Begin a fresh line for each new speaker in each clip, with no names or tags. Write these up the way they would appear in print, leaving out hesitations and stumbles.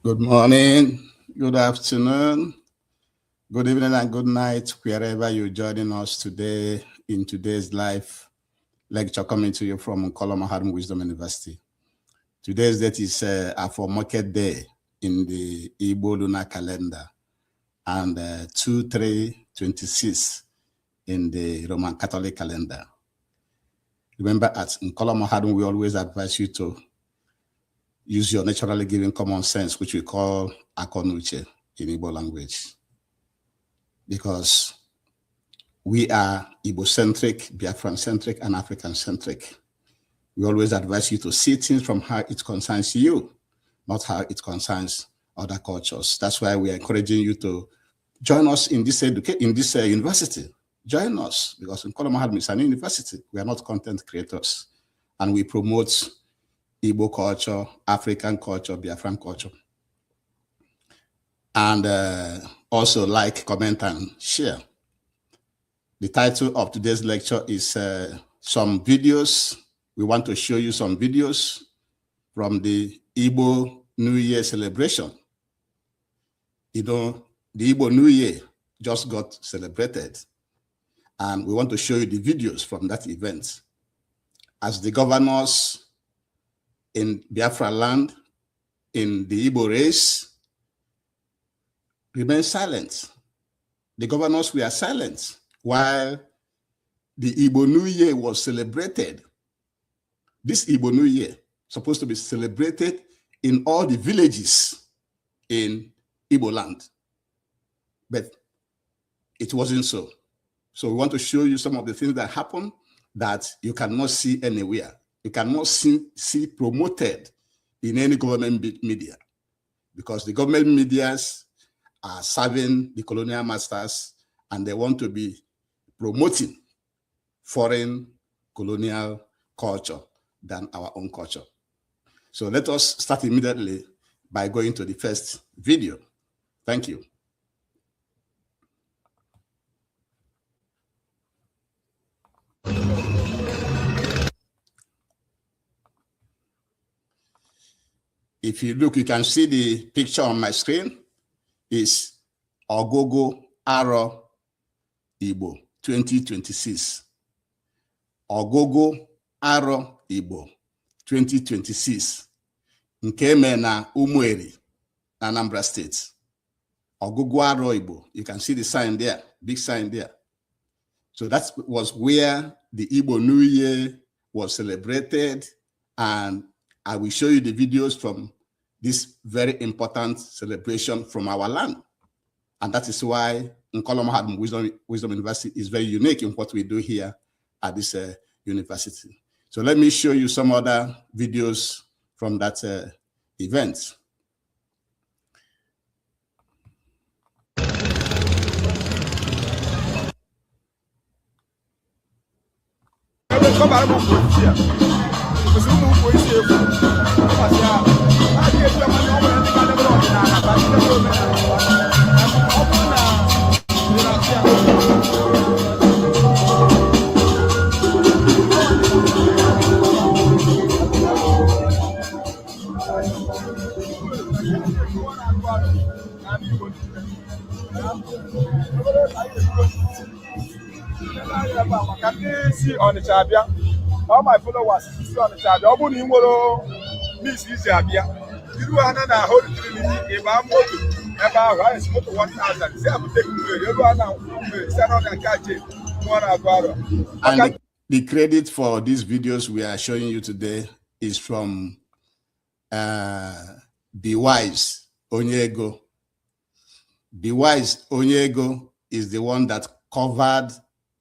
Good morning, good afternoon, good evening, and good night, wherever you're joining us today in today's live lecture coming to you from Nkola Mahadum Wisdom University. Today's date is Afo Market Day in the Igbo lunar calendar and 2/3/26 in the Roman Catholic calendar. Remember, at Nkola Mahadum, we always advise you to use your naturally given common sense, which we call Akonuche in Igbo language, because we are Igbo-centric, Biafran-centric, and African-centric. We always advise you to see things from how it concerns you, not how it concerns other cultures. That's why we are encouraging you to join us in this university. Join us, because Nkola Mahadum is an university. We are not content creators, and we promote Igbo culture, African culture, Biafran culture. And also like, comment, and share. The title of today's lecture is some videos. We want to show you some videos from the Igbo New Year celebration. You know, the Igbo New Year just got celebrated, and we want to show you the videos from that event. As the governors in Biafra land, in the Igbo race, remain silent. The governors were silent while the Igbo New Year was celebrated. This Igbo New Year supposed to be celebrated in all the villages in Igbo land, but it wasn't so. So we want to show you some of the things that happened that you cannot see anywhere. You cannot see promoted in any government media, because the government medias are serving the colonial masters and they want to be promoting foreign colonial culture than our own culture. So let us start immediately by going to the first video. Thank you. If you look, you can see the picture on my screen is Ogugu Aro Igbo 2026. Ogugu Aro Igbo 2026 nke eme na Umueri, Anambra State. Ogugu Aro Igbo. You can see the sign there, big sign there. So that was where the Igbo New Year was celebrated, and I will show you the videos from this very important celebration from our land. And that is why Nkola Mahadum Wisdom University is very unique in what we do here at this university. So let me show you some other videos from that event.
Maka ndị si Ọnịcha abịa, all my followers si Ọnịcha abịa, ọ bụrụ na ị nwere miss isi abịa, iru ha na Holy Trinity, ịba moto ebe ahụ, anyị si moto 1000 si abute Umueri, elu ha na Umueri, si na nke aje nwa na-agụ arọ.
And the credit for these videos we are showing you today is from Be Wise Onyego. Be Wise Onyego is the one that covered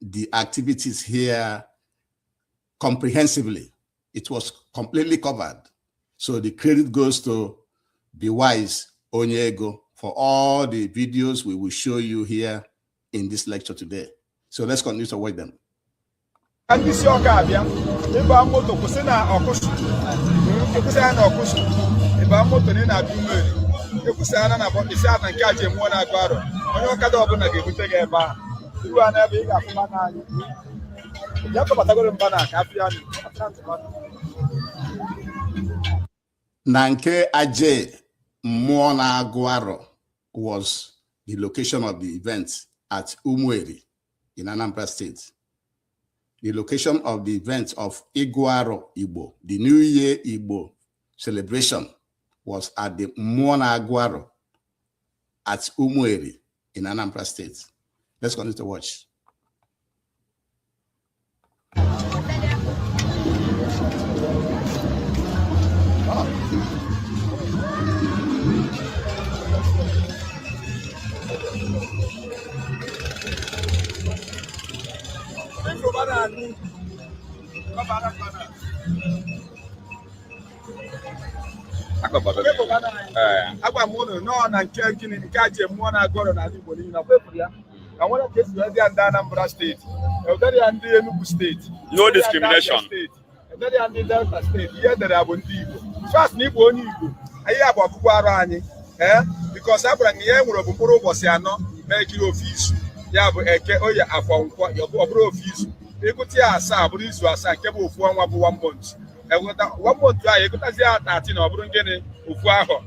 the activities here comprehensively. It was completely covered. So the credit goes to Be Wise Onyego for all the videos we will show you here in this lecture today. So let's continue to watch them.
Ndị si Ọka abịa, ịba moto kwụsị na Ọkụsụ, ekwụsị ya na Ọkụsụ, ịba moto na ị na-abịa Umueri, ekwụsị ya na isi na nke aja emuo na-agụ arọ, onye ọkada ọbụla ga-ebute gị ebe ahụ. Iru ha n'ebe ị ga-afụ mmanụ anyị. Ya kọbatagoro mba na ka afọ ya.
Na nke Aje Mmụọ Na-agụ Arọ was the location of the event at Umueri in Anambra State. The location of the event of Ịgụ Arọ Igbo, the New Year Igbo celebration, was at the Mmụọ Na-agụ Arọ at Umueri in Anambra State. Let's continue to watch.
Agwa m unu nọọ na nke gịnị nke a ji mmụọ na-agụ ọrụ n'ala Igbo niile na kwefuru ya ka nwere ka esi wee dị ya ndị Anambra Steeti, edere ya ndị Enugu Steeti.
No discrimination.
Steeti, edere ya ndị Delta Steeti. Ihe edere ya bụ ndị Igbo fas na Igbo, onye Igbo anyị ya bụ ọgụgụ arụ anyị. Ee, because a gwara m ihe e nwere bụ mkpụrụ ụbọchị 4 na-ekiri ofu izu, ya bụ Eke, Oye, Afọ, Nkwọ. Ọ bụrụ ofu izu, ịgụta ya 7, bụrụ izu 7 nke bụ ofu ọnwa, bụ one month. Enweta one month ahụ, ịgụtazi ya 13, ọ bụrụ gịnị? Ofu ahọ.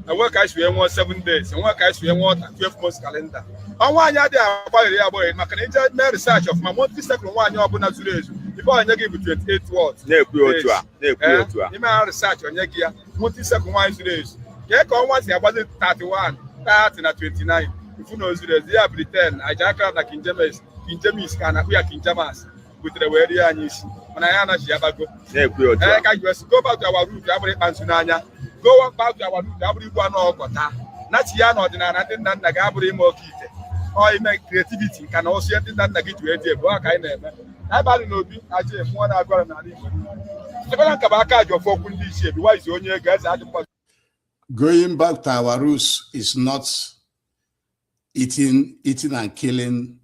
Enwe ka anyị si wee nwee 7 days, enwe ka anyị si wee nwee 12 months calendar. Ọnwa anyị adịghị agbaghịrị ya agbaghịrị, maka na ije mee research ọfụma, monthly cycle nwaanyị ọbụla zuru ezu, ife onye gị bụ 28 words.
Na-ekwu otu a, na-ekwu otu a.
Ime ha research, onye gị ya monthly cycle nwaanyị zuru ezu kee ka ọnwa si agbazi 31, 30 na 29. Ifu na o zuru ezu. Ya Britain aja aka na King James, King James ka a na-akpụ ya, King James butere wee rie anyị isi, mana ya anaghị ya gbago.
Na-ekwu otu
Ee,
a.
ka us go back to our root abụrụ ịkpa nzu n'anya. Go back to our root abụrụ igbu anụ ọkọ taa nachi ya n'ọdịnala ndị nna nna gị, abụrụ ime oke ite, ọ ime creativity, nka na ụsụ ndị nna nna gị ji wee dị ebu. Ọ ka anyị na-eme ebe adị n'obi aja mmụọ na-agụ ọrụ n'ala Igbo. Chekwala nka bụ aka ji ọfọ okwu ndị ichie bi waizi onye ego eze adị mkpa.
Going back to our roots is not eating and killing.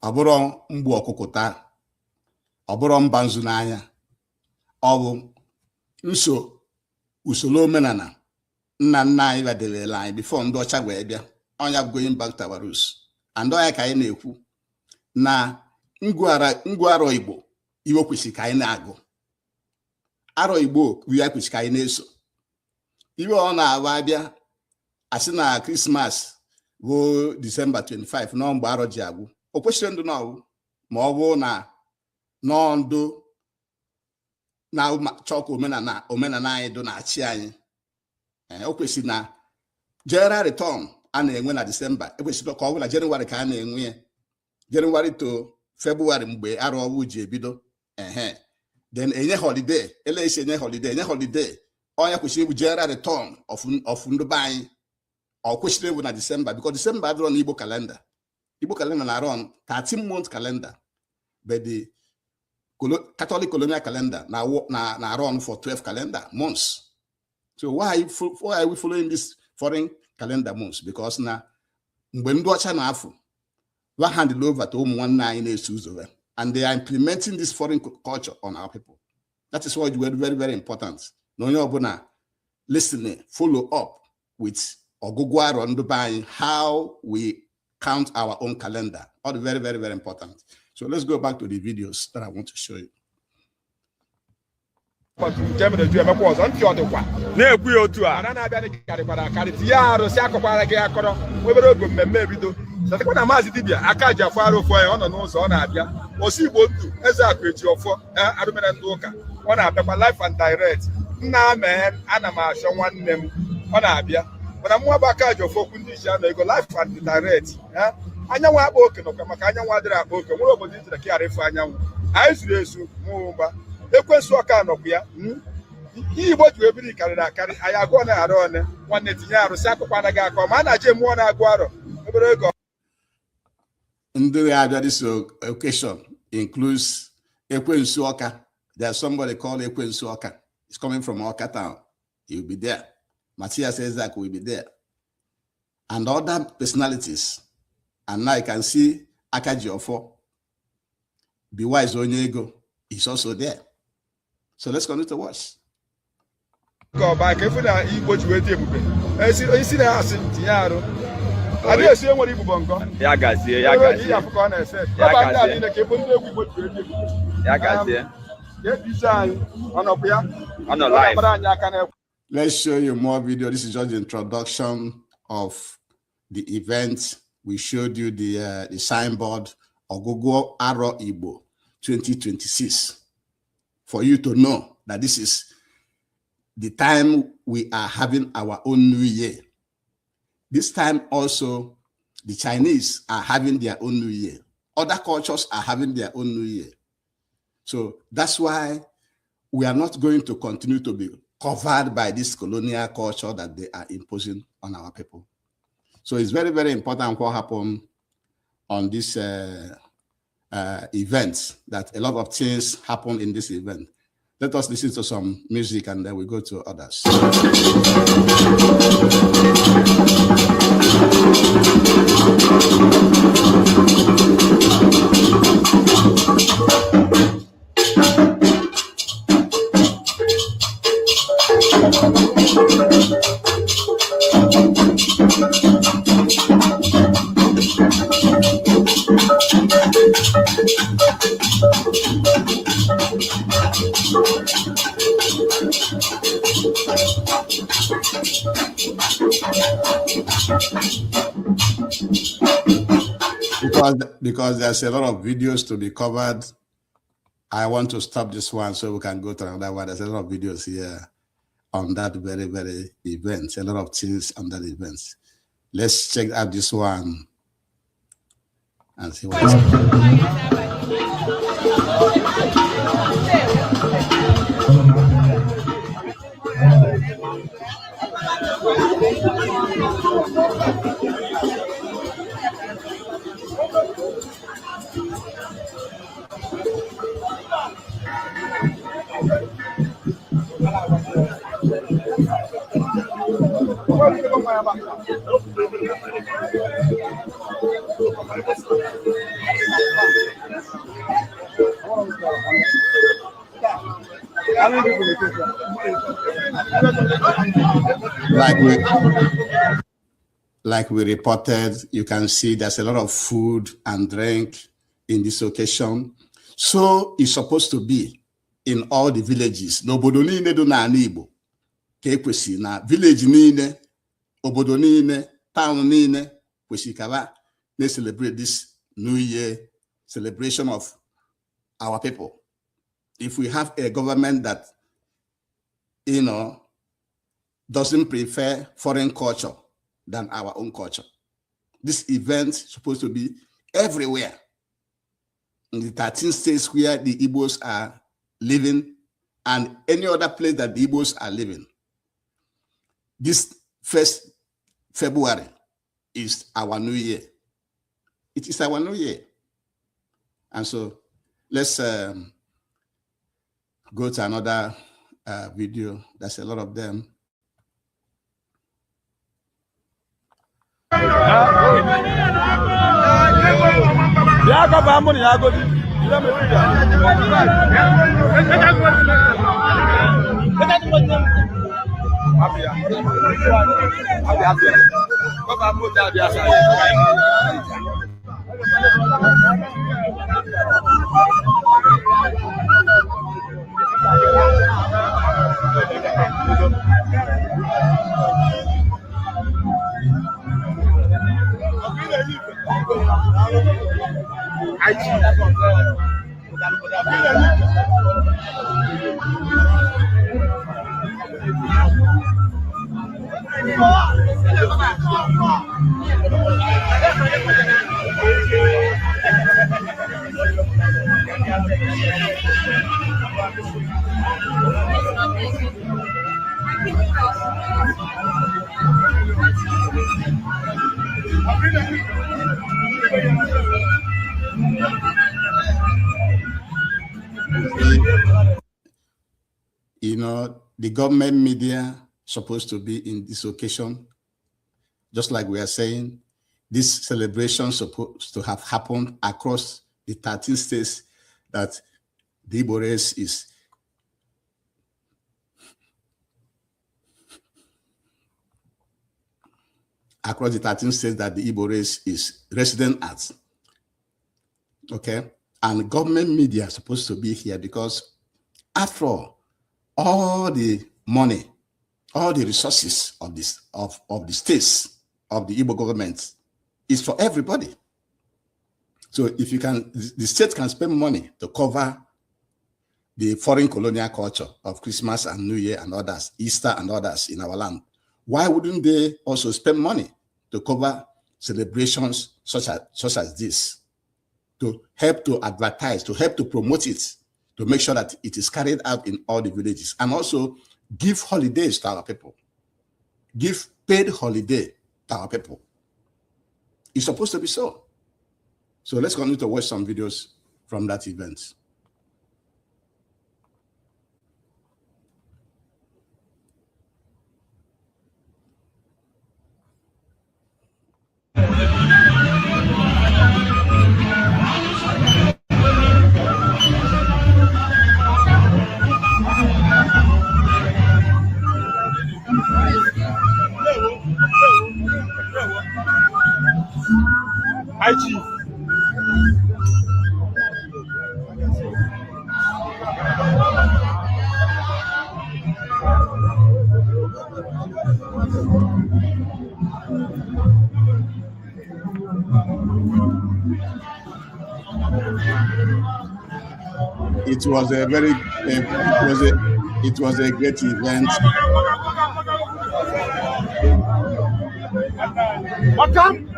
Ọ bụrụ mgbu ọkụkọ taa, ọ bụrụ mba nzu n'anya, ọ bụ nso usoro omenala nna nna anyị badelere anyị before ndị ọcha wee bịa. Ọnya bụ going back to our roots, and ọnya ka anyị na-ekwu na ngụ arọ Igbo iwe kwesịrị ka anyị na-agụ arọ Igbo ya kwesịrị ka anyị na-eso. Iwe ọ na-abụ abịa asị na Krismas bụ Disemba 25 nọ mgbe arọ ji agwụ, o kwesịrị ndụ n'ọwụ ma ọ bụ na nọọ ndụ na-chọ ka omenala anyị dụ na-achị anyị. O kwesịrị na general return a na-enwe na Disemba ekwesịrị ka ọ bụ na Jenụwarị ka a na-enwe ya, Jenụwarị to Febụwarị, mgbe arọ ọwụ ji ebido. Ehe, then enye holiday, elesi enye holiday, enye holiday. Ọnya kwesịrị ịbụ general return of ndụ be anyị. Ọ kwesịrị ịbụ na Disemba, because Disemba adịrọ n'Igbo calendar. Igbo calendar na run 13 month calendar, but the Catholic colonial calendar na run for 12 calendar months. So why are we following this foreign calendar months? Because na mgbe ndị ọcha na-afụ wa hand over to ụmụ nwanne anyị na-eso ụzọ ha, and they are implementing this foreign culture on our people. That is why it's very, very, very important na onye ọbụla listening follow up with ọgụgụ arọ ndụ be anyị, how we count our own calendar. All very, very, very important. So let's go back to the videos that I want to show you.
Nke mere ju emekwa ọzọ, ntị ọ dịkwa.
Na-ekwu ya otu a.
Mana na-abịa dị karịkwara akarị, tinye arụsị akọkwara gị akọrọ nwebere oge mmemme ebido. Chetakwa na maazị dibịa aka ji afọ arụ ofu onye ọ nọ n'ụzọ, ọ na-abịa osi Igbo ndụ eze akụ eji ọfọ arụmere ndị ụka, ọ na-abịakwa live and direct. Nna mee ana m achọ nwanne m, ọ na-abịa, mana mụnwa bụ aka ji ọfọ okwu ndị iche anọ ego live and direct. Anyanwụ akpa oke nọkwa, maka anyanwụ adịrị akpa oke. Nwere obodo ijere ka ghara ịfụ anyanwụ anyị zuru ezu. Mụ mgba ekwensu ọka nọkwa ya. Ihe Igbo ji wee biri karịrị akarị. Anyị agụọ na arụ one nwanne tinye arụsị akụkọ anaghị akọ ma a na-aje mmụọ na-agụ arọ obere oge.
Ndị na-abịa this occasion includes Ekwensu Ọka. There's somebody called Ekwensu Ọka. He's coming from Ọka town. He will be there. Matthias Ezak will be there. And other personalities. And now you can see Akaji Ofo. Be wise Onyego is also there. So let's continue to watch.
Ka ọba ka efu na Igbo ji wee dị ebube. Isi na asị tinye arụ adịghị esi enwere ibubo nkọ.
Ya gazie, ya
Ebe
gazie.
ya afụ ka ọ na-ese.
Ya
Ọba ndị a
gazie.
niile ka ebe ndị egwu Igbo ji wee dị ebube.
Ya gazie.
APC anyị ọ nọkwa ya?
Ọ nọ
Ọ
live.
na-akpara anyị aka n'ekwe.
Let's show you more video. This is just the introduction of the event. We showed you the signboard, Ọgụgụ Arọ Igbo 2026, for you to know that this is the time we are having our own new year. This time also, the Chinese are having their own new year. Other cultures are having their own new year. So that's why we are not going to continue to be covered by this colonial culture that they are imposing on our people. So it's very, very important what happened on this event, that a lot of things happen in this event. Let us listen to some music and then we go to others. Because there's a lot of videos to be covered, I want to stop this one so we can go to another one. There's a lot of videos here on that very, very event, a lot of things on that event. Let's check out this one and see what is. Like we reported, you can see there's a lot of food and drink in this occasion. So it's supposed to be in all the villages. N'obodo niile dị n'ala Igbo ka ekwesịrị na village niile, obodo niile, town niile kwesịrị ka ba na-celebrate this New Year celebration of our people. If we have a government that doesn't prefer foreign culture than our own culture. This event is supposed to be everywhere. In the 13 states where the Igbos are living and any other place that the Igbos are living. This first February is our new year. It is our new year. And so let's go to another video. There's a lot of them.
Bịa gọba mụ na ya godi. Ile m etu ya. Abịa. Abịa, abịa. Gọba moto abịa sa.
The government media supposed to be in this occasion, just like we are saying, this celebration supposed to have happened across the 13 states that the Igbo race is across the 13 states that the Igbo race is resident at. Okay. And government media is supposed to be here because, after all the money, All the resources of the states of the Igbo government is for everybody. So if you can, the state can spend money to cover the foreign colonial culture of Christmas and New Year and others, Easter and others in our land. Why wouldn't they also spend money to cover celebrations such as this, to help to advertise, to help to promote it, to make sure that it is carried out in all the villages, and also give holidays to our people, give paid holiday to our people? It's supposed to be so. So let's continue to watch some videos from that event.
IG.
It was a great event.
Welcome.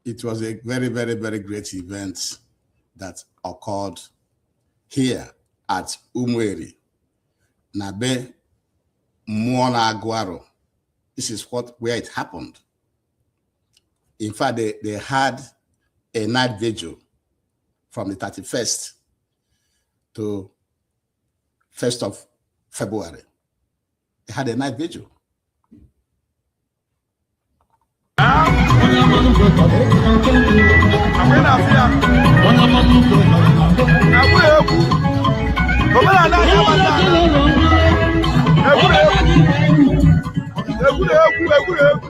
It was a very, very, very great event that occurred here at Umueri, na be Mmụọ na-agụ arọ. This is what where it happened. In fact, they had a night vigil from the 31st to 1st of February. They had a night vigil.
Akwa na-afụ ya. Egwu egwu. Omenala anyị amata. Egwuregwu. Egwuregwu egwuregwu.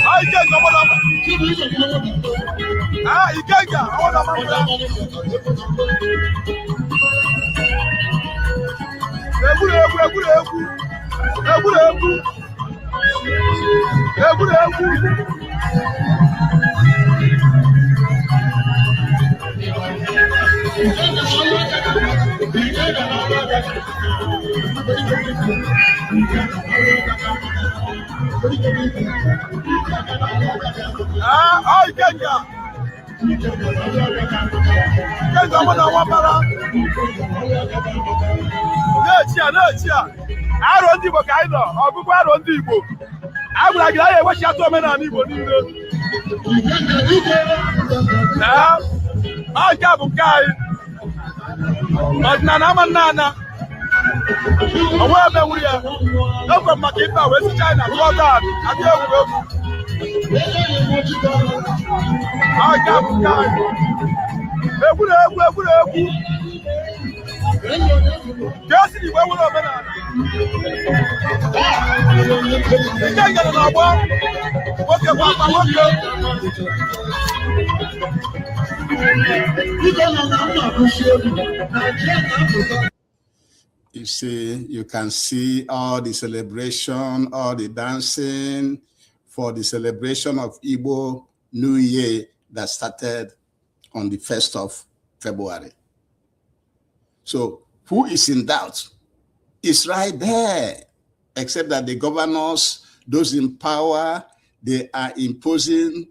Ah, Ikenga ọmọdé ọmọ. Ah, Ikenga ọmọdé ọmọ. Egwuregwu egwuregwu. Egwuregwu. Egwuregwu. Ah, ah, Ikenga. Ikenga ọmọdé ọmọ bara. Na-echi a na-echi a. Arọ ndị Igbo ka anyị nọ, ọgụgụ arọ ndị Igbo. A gwara gị na anyị ewechiata omenala Igbo niile. Ee, ọ nke a bụ nke anyị. Ọdịnala ama nna ana. Onwe ebe nwuru ya. Ekwe m maka ife a wee si China tụọ taa adị egwu egwu. Ọ nke a bụ nke anyị. Egwuregwu egwuregwu. Ka esi n'Igbo enwere omenala. Ike ngere n'ọgbọ. Nwoke bụ akpa nwoke.
Dike nọ na mma kwụsị egwu na ji na-apụta.
You see, you can see all the celebration, all the dancing for the celebration of Igbo New Year that started on the 1st of February. So, who is in doubt? It's right there, except that the governors, those in power, they are imposing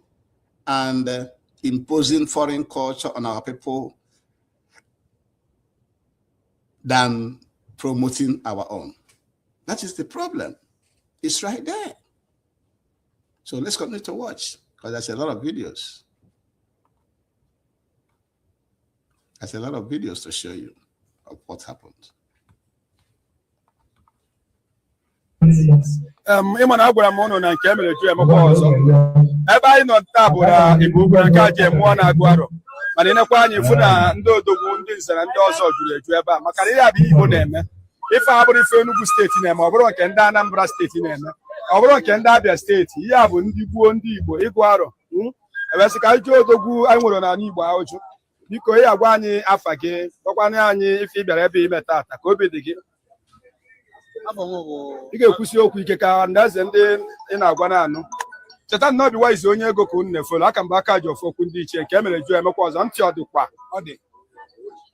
and imposing foreign culture on our people than promoting our own. That is the problem. It's right there. So let's continue to watch because there's a lot of videos. There's a lot of videos to show you of what happened.
Ịma na agwara m ụnụ na nke emere ju emekwa ọzọ. Ebe anyị nọ taa bụ na Igbo Ukwu, nke a ji mmụọ na-agụ arọ. Mana ịnekwa anya, ịfụ na ndị odogwu, ndị nze na ndị ọzọ juru eju ebe a, maka na ihe a bụ ihe Igbo na-eme. Ife a bụrụ ife Enugu Steeti na-eme, ọ bụrụ nke ndị Anambra Steeti na-eme, ọ bụrụ nke ndị Abia Steeti, ihe a bụ ndị gboo, ndị Igbo ịgụ arọ. Ewesị ka anyị jụọ odogwu anyị nwere n'ala Igbo ahụjụ. Biko, ị agwa anyị afa gị, gwakwana anyị ife ị bịara ebe ime tata, ka obi dị gị.
Afọ m bụ
Ị ga-ekwusi okwu ike ka ndị eze ndị ị na-agwa na-anụ. Cheta na obi wise onye ego ka unu na-efolo aka mgbe aka ji ofu okwu ndị ichie nke e mere jụọ emekwa ọzọ, ntị ọ dịkwa.
Ọ dị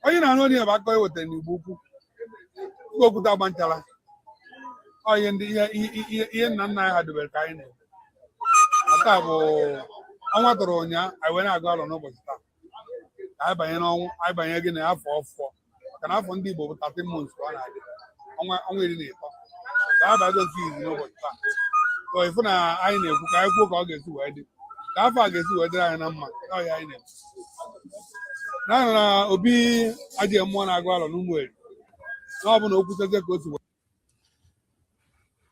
onye na-arụ onye bụ akụkọ e wetara n'Igbo Ukwu, Igbo okwute agba nchara. Ọ ihe ndị ihe ihe ihe nna nna anyị ha dobere ka anyị na-eme. Taa bụ ọnwa tụrụ ụnyaa, anyị wee na-agụ alọ n'ụbọchị taa ka anyị banye n'ọnwụ, anyị banye gị na afọ ọfọ, maka na afọ ndị Igbo bụ 13 months ka ọ na-adị, ọnwa ọnwa 13, ka anyị bago nke izi n'ụbọchị taa. So ịfụ na anyị na-ekwu ka anyị kwuo ka ọ ga-esi wee dị, ka afọ a ga-esi wee dịrị anyị na mma. Ọ ya anyị na-ekwu na anyị nọ na obi ajọ mmụọ na-agụ alọ n'Ụmụeri, na ọ bụ na okwu seze ka o si wee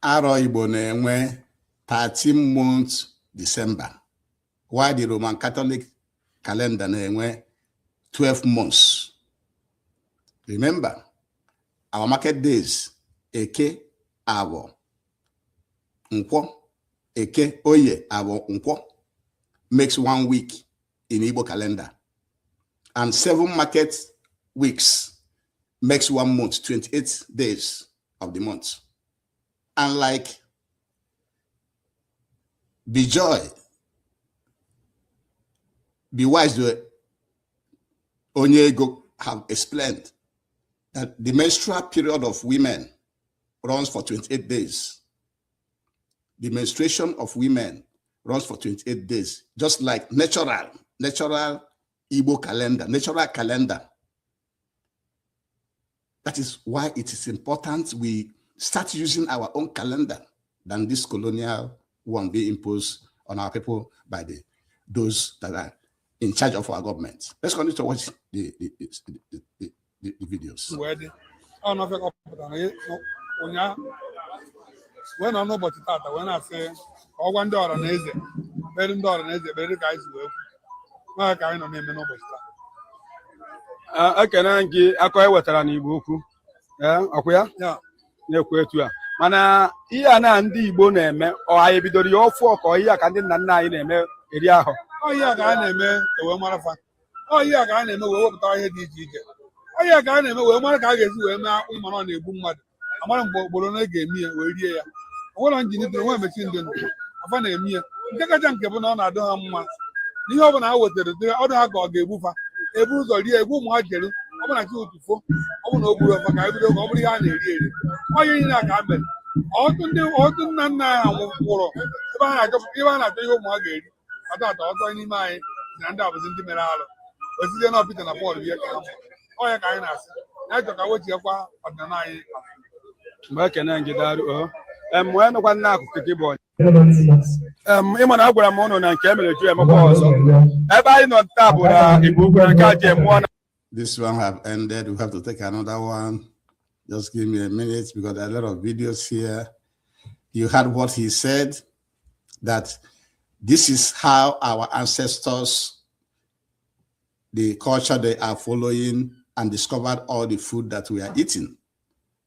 Arọ Igbo na-enwe 13 months December, while the Roman Catholic calendar na-enwe 12 months. Remember, our market days, Eke, Afọ, Nkwọ, Eke, Oye, Afọ, Nkwọ, makes one week in Igbo calendar. And seven market weeks makes one month, 28 days of the month. And like Bijoy, be wise to Onyego have explained that the menstrual period of women runs for 28 days. The menstruation of women runs for 28 days, just like natural Igbo calendar, natural calendar. That is why it is important we start using our own calendar than this colonial one being imposed on our people by those that are in charge of our government. Let's continue to watch the videos.
Wee dị ọ nọfịa ka ọ pụtara na ụnyaa wee nọ n'ụbọchị tata wee na-asị ka ọ gwa ndị ọra na eze kpere, ndị ọra na eze kpere ka anyị si wee kwu n'ọya ka anyị nọ na-eme n'ụbọchị taa.
Ekene gị akọ e wetara n'Igbo Ukwu. Ee, ọkwa ya?
Ya.
Na-ekwu etu a, mana ihe a na ndị Igbo na-eme, ọ anyị bidoro ya ọfụ, ka ọ ihe a ka ndị nna nna anyị na-eme eri ahụ?
Ọ ihe a ka a na-eme ka wee mara fa. Ọ ihe a ka a na-eme wee wepụta ihe dị iche iche. Ọ ihe a ka a na-eme wee mara ka a ga-esi wee mee akpụ, mana ọ na-egbu mmadụ, amara mgbe ogboro na ga-eme ya wee rie ya. Onwere njin dị onwe emechi ndị ndụ afa na-eme ya. Nke kacha nke bụ na ọ na-adụ ha mma na ihe ọbụla ha wetara dị ọdụ ha ka ọ ga-egbu fa, ebu ụzọ rie egbu ụmụ ha jere. Ọ bụ na chi ụtụfo, ọ bụ na o gburu ọfa ka anyị bido ka ọ bụrụ ihe a na-eri eri. Ọ ihe niile a ka a mere. Ọtụtụ ndị, ọtụtụ nna nna anyị ha nwụrụ ebe a na-achọpụta ebe a na-achọ ihe ụmụ ha ga-eri. Atọ atọ ọtọ n'ime anyị si na ndị a bụzi ndị mere alụ osite na Pita na Pọl bie ka ha mma. Ọ ya ka anyị na-asị na anyị chọrọ ka wechighakwa ọdịnala anyị azụ.
Mgbe ekene gị, darụ o. Wee nọkwa n'akụkụ gị bụ onye ịma na agwara m ụnụ na nke e mere ju emekwa ọzọ. Ebe anyị nọ taa bụ na Igbo Ukwu na nke a ji emụọ na
This one have ended. We have to take another one. Just give me a minute because there are a lot of videos here. You heard what he said, that this is how our ancestors, the culture they are following, and discovered all the food that we are eating.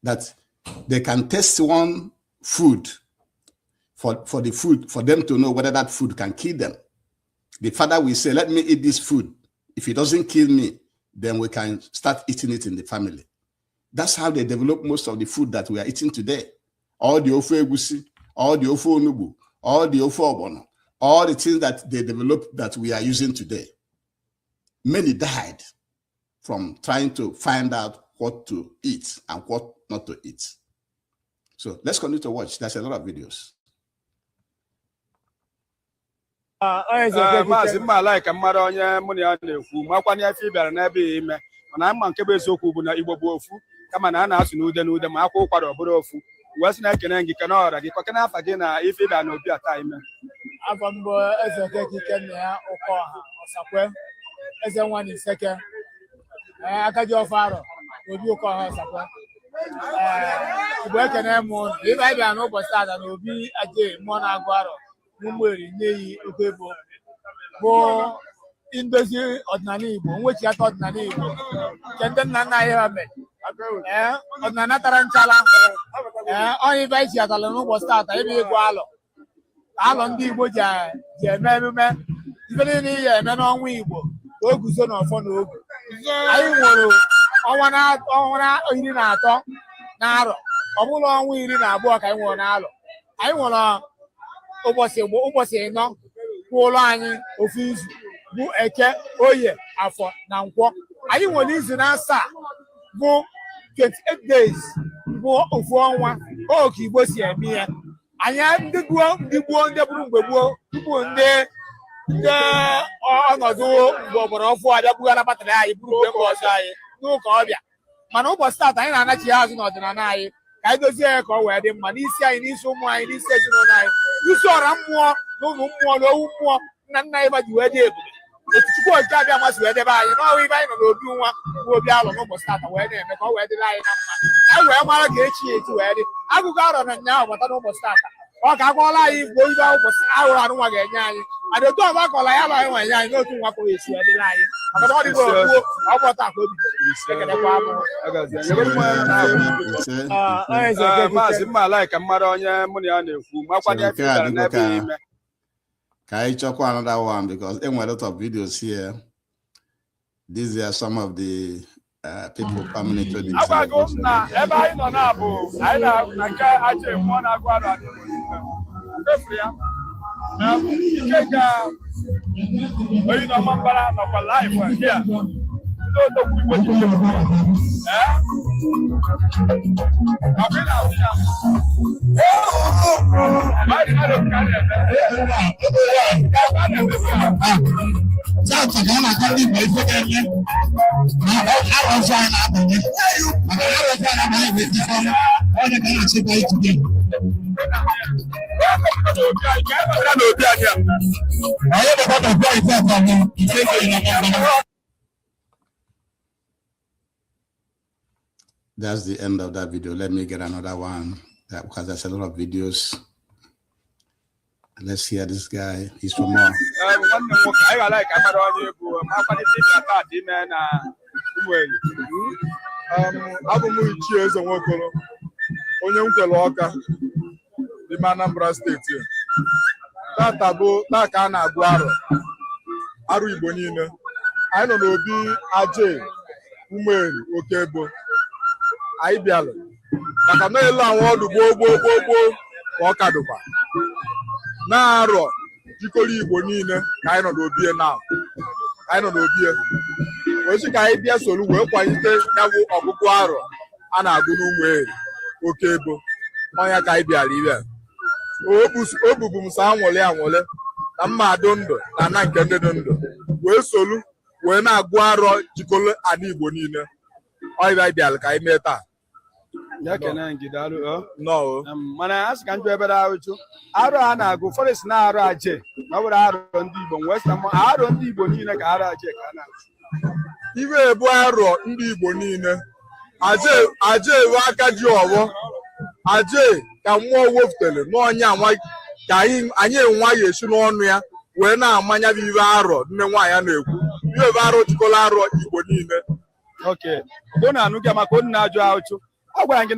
That they can test one food for the food, for them to know whether that food can kill them. The father will say, "Let me eat this food. If it doesn't kill me, then we can start eating it in the family." That's how they develop most of the food that we are eating today. All the ofe egusi, all the ofe onugbu, all the ofe ogbono, all the things that they developed that we are using today. Many died from trying to find out what to eat and what not to eat. So let's continue to watch. There's a lot of videos.
Maazị mma ala ka mmadụ onye mụ na ya na-ekwu makwana ife ị bịara n'ebe ya ime, mana mma nke bụ eziokwu bụ na Igbo bụ ofu, kama na a na-asụ n'ude n'ude, ma akwa ụkwara ọ bụrụ ofu. Wee sị na ekene gị, kene ọra gị, kọkene afa gị na ife ị bịara n'obi a taa ime.
Afọ mbụ, Eze Okeke Ikenna ya Ụkọha Ọsakwe, eze nwa na Iseke, ee, aka ji ọfọ arọ obi Ụkọha Ọsakwe. Ee, Igbo, ekene m ụnụ. Ibe anyị bịara n'ụbọchị taata na obi aje mmụọ na-agụ arọ n'Ụmụeri Nneyi Okwebo bụ Ndozi ọdịnala Igbo, mwechighata ọdịnala Igbo nke ndị nna nna anyị ha mere. Ee, ọdịnala tara nchala. Ee, onye ibe anyị chighatara n'ụbọchị tata ebe ịgụ alọ, alọ ndị Igbo ji eme emume ife niile ihe eme n'ọnwa Igbo ka o guzo n'ọfọ na ogu. Anyị nwere ọnwa na ọnwa na 13 na arọ. Ọ bụla ọnwa 12 ka anyị nwere n'alọ. Anyị nwere ụbọchị bụ ụbọchị 4 kwụụlụ anyị ofu izu, bụ Eke, Oye, Afọ na Nkwọ. Anyị nwere izu na asaa bụ 28 days, bụ ofu ọnwa. Oke Igbo si eme ya. Anyị ndị gboo, ndị gboo, ndị bụrụ mgbe gboo, tupu ndị ọnọdụ mgbe ọgbara ọfụ abịa bughara battery anyị bụrụ mgbe mba ọzọ anyị n'ụka ọbịa. Mana ụbọchị taata, anyị na-anachi ya azụ n'ọdịnala anyị ka anyị dozie ya ka ọ wee dị mma n'isi anyị, n'isi ụmụ anyị, n'isi ezinụlọ anyị, n'isi ọra mmụọ na ụmụ mmụọ na owu mmụọ nna nna anyị ji wee dị ebube, otu Chukwu Okike Abịa masị wee debe anyị n'ọnwa ibe anyị nọ n'obi nwa bụ obi alọ n'ụbọchị taata wee na-eme ka ọ wee dịrị anyị na mma, ka anyị wee mara ka echi ya echi wee dị. Agụgụ arọ na nyaahụ bata n'ụbọchị taata, ọ ka agwọla anyị Igbo ibe ụbọchị ahụrụ anụnwa ga-enye anyị adị otu ọba akọla ya alọ anyị nwa enye anyị n'otu nwa ka o esi wee dịrị anyị, maka na ọ dịgo gboo, ọ bụ taa ka o bidoro. Ekelekwa m.
Ise.
Onye eze Okeke.
Maazị mma ala ka mara onye mụ na ya na-ekwu makwa
So nke a
bịara
dịgo
n'ebe
ka
ime.
Ka anyị chọkwa another one because e nwere a lot of videos here. These are some of the people coming into the
Agwago m
celebration.
Na ebe anyị nọ na bụ anyị na nke aja mmụọ na-agụ arụ adị Igbo niile mefuru ya. Ike ka onye nọ mbara nọkwa live here, ndị odogwu Igbo ji ebube. Ee, ọ bụ ị na-ahụ ya. Mmadụ mmadụ ka a na-eme. Ka a na-eme ya.
Tata ka a na-akọ ndị Igbo ife ga-eme na arọ ọzọ anyị na-abanye, maka na arọ ọzọ anyị na-abanye bụ etikọ onye ka a na-achịkwa itude.
N'obi anyị a.
Onye bụkwa na obi anyị tata bụ ise ka ị na-akọ.
That's the end of that video. Let me get another one because there's a lot of videos. Let's hear this guy. He's from more.
Ee, nwanne m nwoke, anyị ga-ala ka mara onye bụ ma kwalite ịbịa taata ime na Ụmụeri.
Abụ m Ichie Eze Nwokolo, onye Nkwele Ọka n'ime Anambra Steeti. Tata bụ taa ka a na-agụ arọ, arọ Igbo niile. Anyị nọ n'obi Aje Ụmụeri Okebo. Anyị bịalụ maka na elu anwa ọdụ gboo gboo gboo gboo ka ọ ka dịkwa na-arọ jikọrọ Igbo niile ka anyị nọ n'obi na ka anyị nọ n'obi wee sị ka anyị bịa soro wee kwalite ya bụ ọgụgụ arọ a na-agụ n'Ụmụeri Okebo. Ọnya ka anyị bịara ibe o bubu m sọ anwụlị anwụlị na mma adụ ndụ na ana nke ndị dị ndụ wee solu wee na-agụ arọ jikọrọ ana Igbo niile. Ọnya anyị bịara ka anyị mee taa.
Ya kene gị, daalụ ọ.
Nnọọ o.
Mana a sị ka njụ ebere ahụchụ arụ a na-agụ, ụfọdụ si na arụ aje na ọ bụrụ arọ ndị Igbo, wee sị na arọ ndị Igbo niile ka arụ aje ka a na-agụ.
Iwe ebu arọ ndị Igbo niile, aje aje ewe aka ji ọwọ aje ka mmụọ wepụtara n'ọnya nwa ka anyị enwa ya esi n'ọnụ ya wee na-amanya bụ iwe arọ nne nwaanyị na-ekwu iwe bụ arọ jikọrọ arọ Igbo niile.
Ok, ọ na-anụ gị maka onye na-ajụ ahụchụ a gwara gị.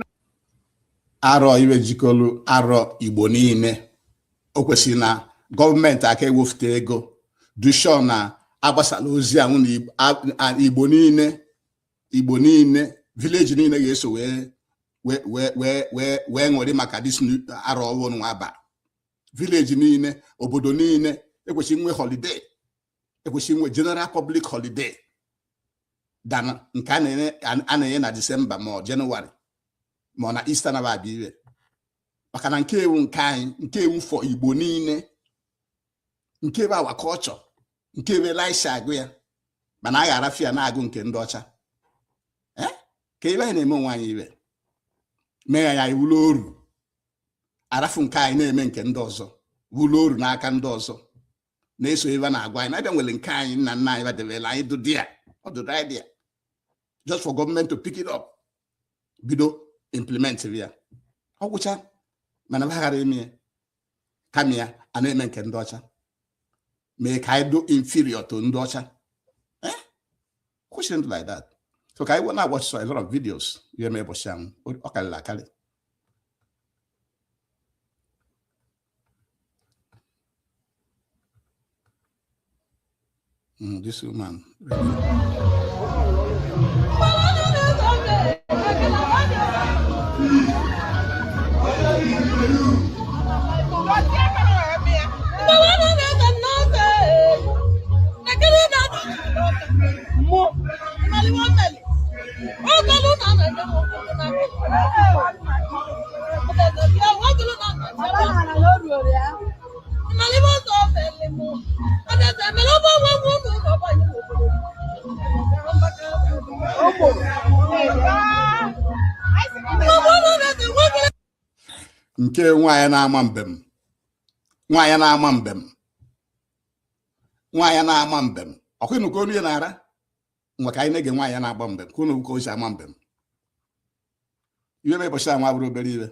Arọ iwe jikọrọ arọ Igbo niile, o kwesịrị na gọọmenti aka ewefute ego dushon na agbasala ozi ahụ na Igbo niile, Igbo niile, village niile ga-eso wee wee wee wee wee wee ṅụrị maka this new arọ ọhụrụ nwa aba. Village niile, obodo niile ekwesịrị inwe holiday, ekwesịrị inwe general public holiday than nke a na-enye na Disemba ma ọ Jenụwarị ma ọ na Easter na abịa ire, maka na nke ewu nke anyị, nke ewu for Igbo niile, nke bụ our culture, nke ebe Elisha agụ ya, mana a ga-arafu ya na-agụ nke ndị ọcha. Eh? Ka ebe anyị na-eme onwe anyị ibe mee ya, anyị wụlụ oru, arafu nke anyị na-eme nke ndị ọzọ, wụlụ oru n'aka ndị ọzọ na-eso ebe a na-agwa anyị na-abịa nwere nke anyị nna nna anyị badebere anyị dụ dia ọ dụ idea just for government to pick it up, bido implement ya, ọ gwụcha. Mana ha ghara ime ya, kama ya a na-eme nke ndị ọcha. Mee ka anyị do inferior to ndị ọcha. Eh? We shouldn't do like that. So ka anyị na watch a lot of videos ihe mee ụbọchị ahụ, ọ karịrị akarị. This woman. Nke nwaanyị na-ama mbem, nwaanyị na-ama mbem, nwaanyị na-ama mbem, ọkwa ịnụ ka olu ya na-ara nwa. Ka anyị na-ege nwaanyị na-agba mbem ka unu ka o si ama mbem. Iwe mee ụbọchị ahụ abụrụ obere iwe.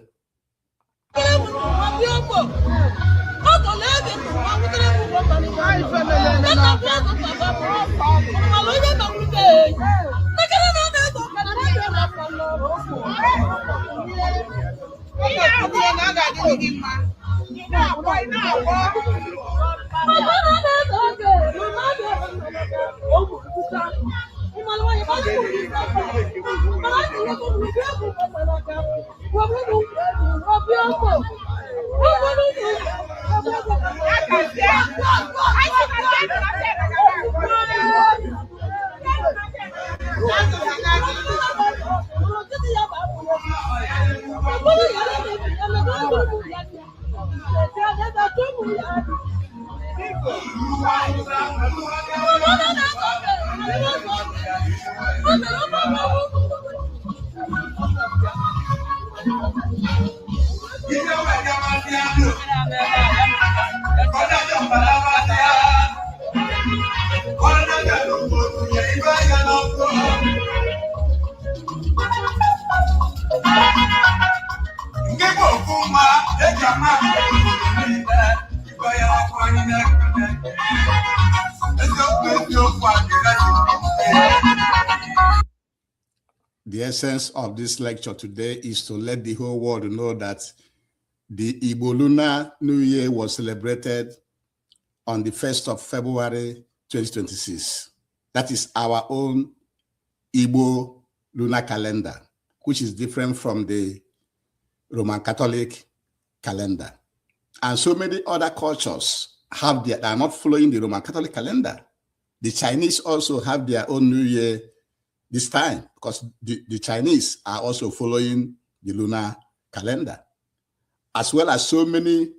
The essence of this lecture today is to let the whole world know that the Igbo Lunar New Year was celebrated on the 1st of February 2026. That is our own Igbo lunar calendar, which is different from the Roman Catholic calendar. And so many other cultures are not following the Roman Catholic calendar. The Chinese also have their own New Year this time because the Chinese are also following the lunar calendar, as well as so many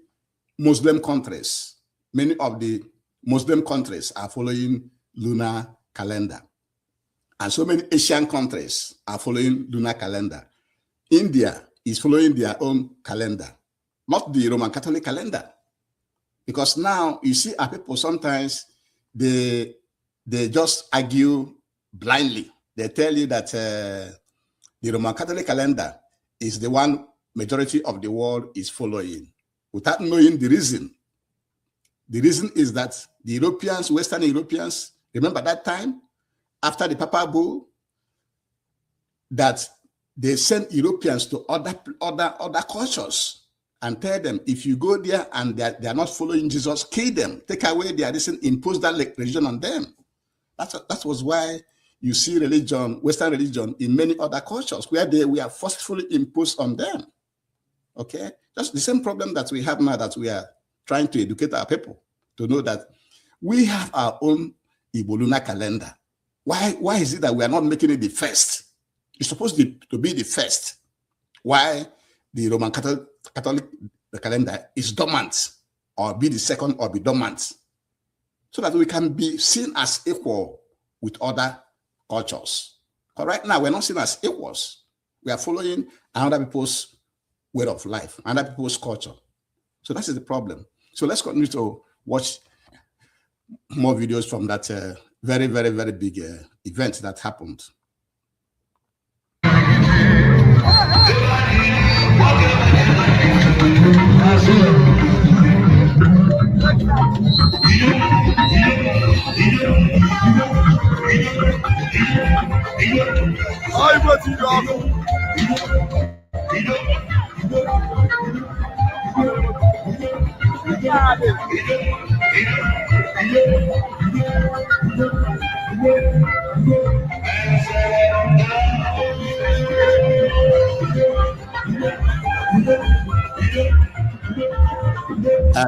Muslim countries. Many of the Muslim countries are following lunar calendar. And so many Asian countries are following lunar calendar. India is following their own calendar, not the Roman Catholic calendar. Because now you see our people sometimes they just argue blindly. They tell you that the Roman Catholic calendar is the one majority of the world is following without knowing the reason. The reason is that the Europeans, Western Europeans, remember that time after the Papal Bull, that they sent Europeans to other cultures and tell them, if you go there and they are not following Jesus, kill them, take away their reason, impose that religion on them. That was why you see religion, Western religion, in many other cultures where they were forcefully imposed on them. Okay? That's the same problem that we have now, that we are trying to educate our people to know that we have our own Igbo lunar calendar. Why is it that we are not making it the first? It's supposed to be the first. Why the Roman Catholic calendar is dormant, or be the second, or be dormant, so that we can be seen as equal with other cultures. But right now, we're not seen as equals. We are following another people's way of life, another people's culture. So that is the problem. So let's continue to watch more videos from that very, very, very big event that happened.
Ọ Igbo TV ọkụ.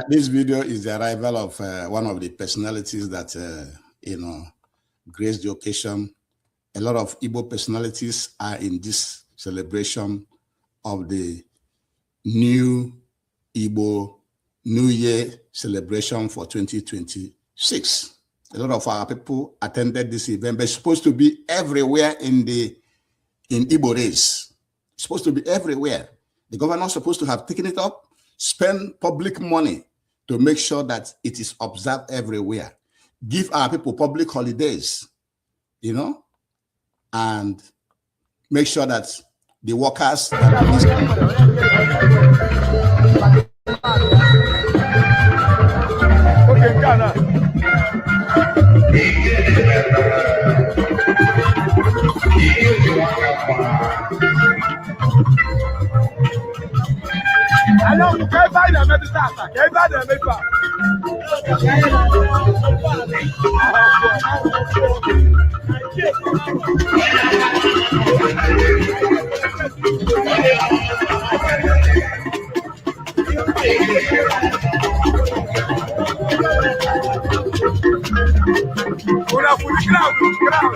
This video is the arrival of one of the personalities that graced the occasion. A lot of Igbo personalities are in this celebration of the new Igbo New Year celebration for 2026. A lot of our people attended this event, but it's supposed to be everywhere in Igbo race. It's supposed to be everywhere. The governor's supposed to have taken it up, spend public money to make sure that it is observed everywhere. Give our people public holidays, and make sure that the workers that
Oge nke a na Anyanwụ ka ebe anyị na-emetụ tata, ka ebe a na-eme ife a. Una furi crowd, crowd.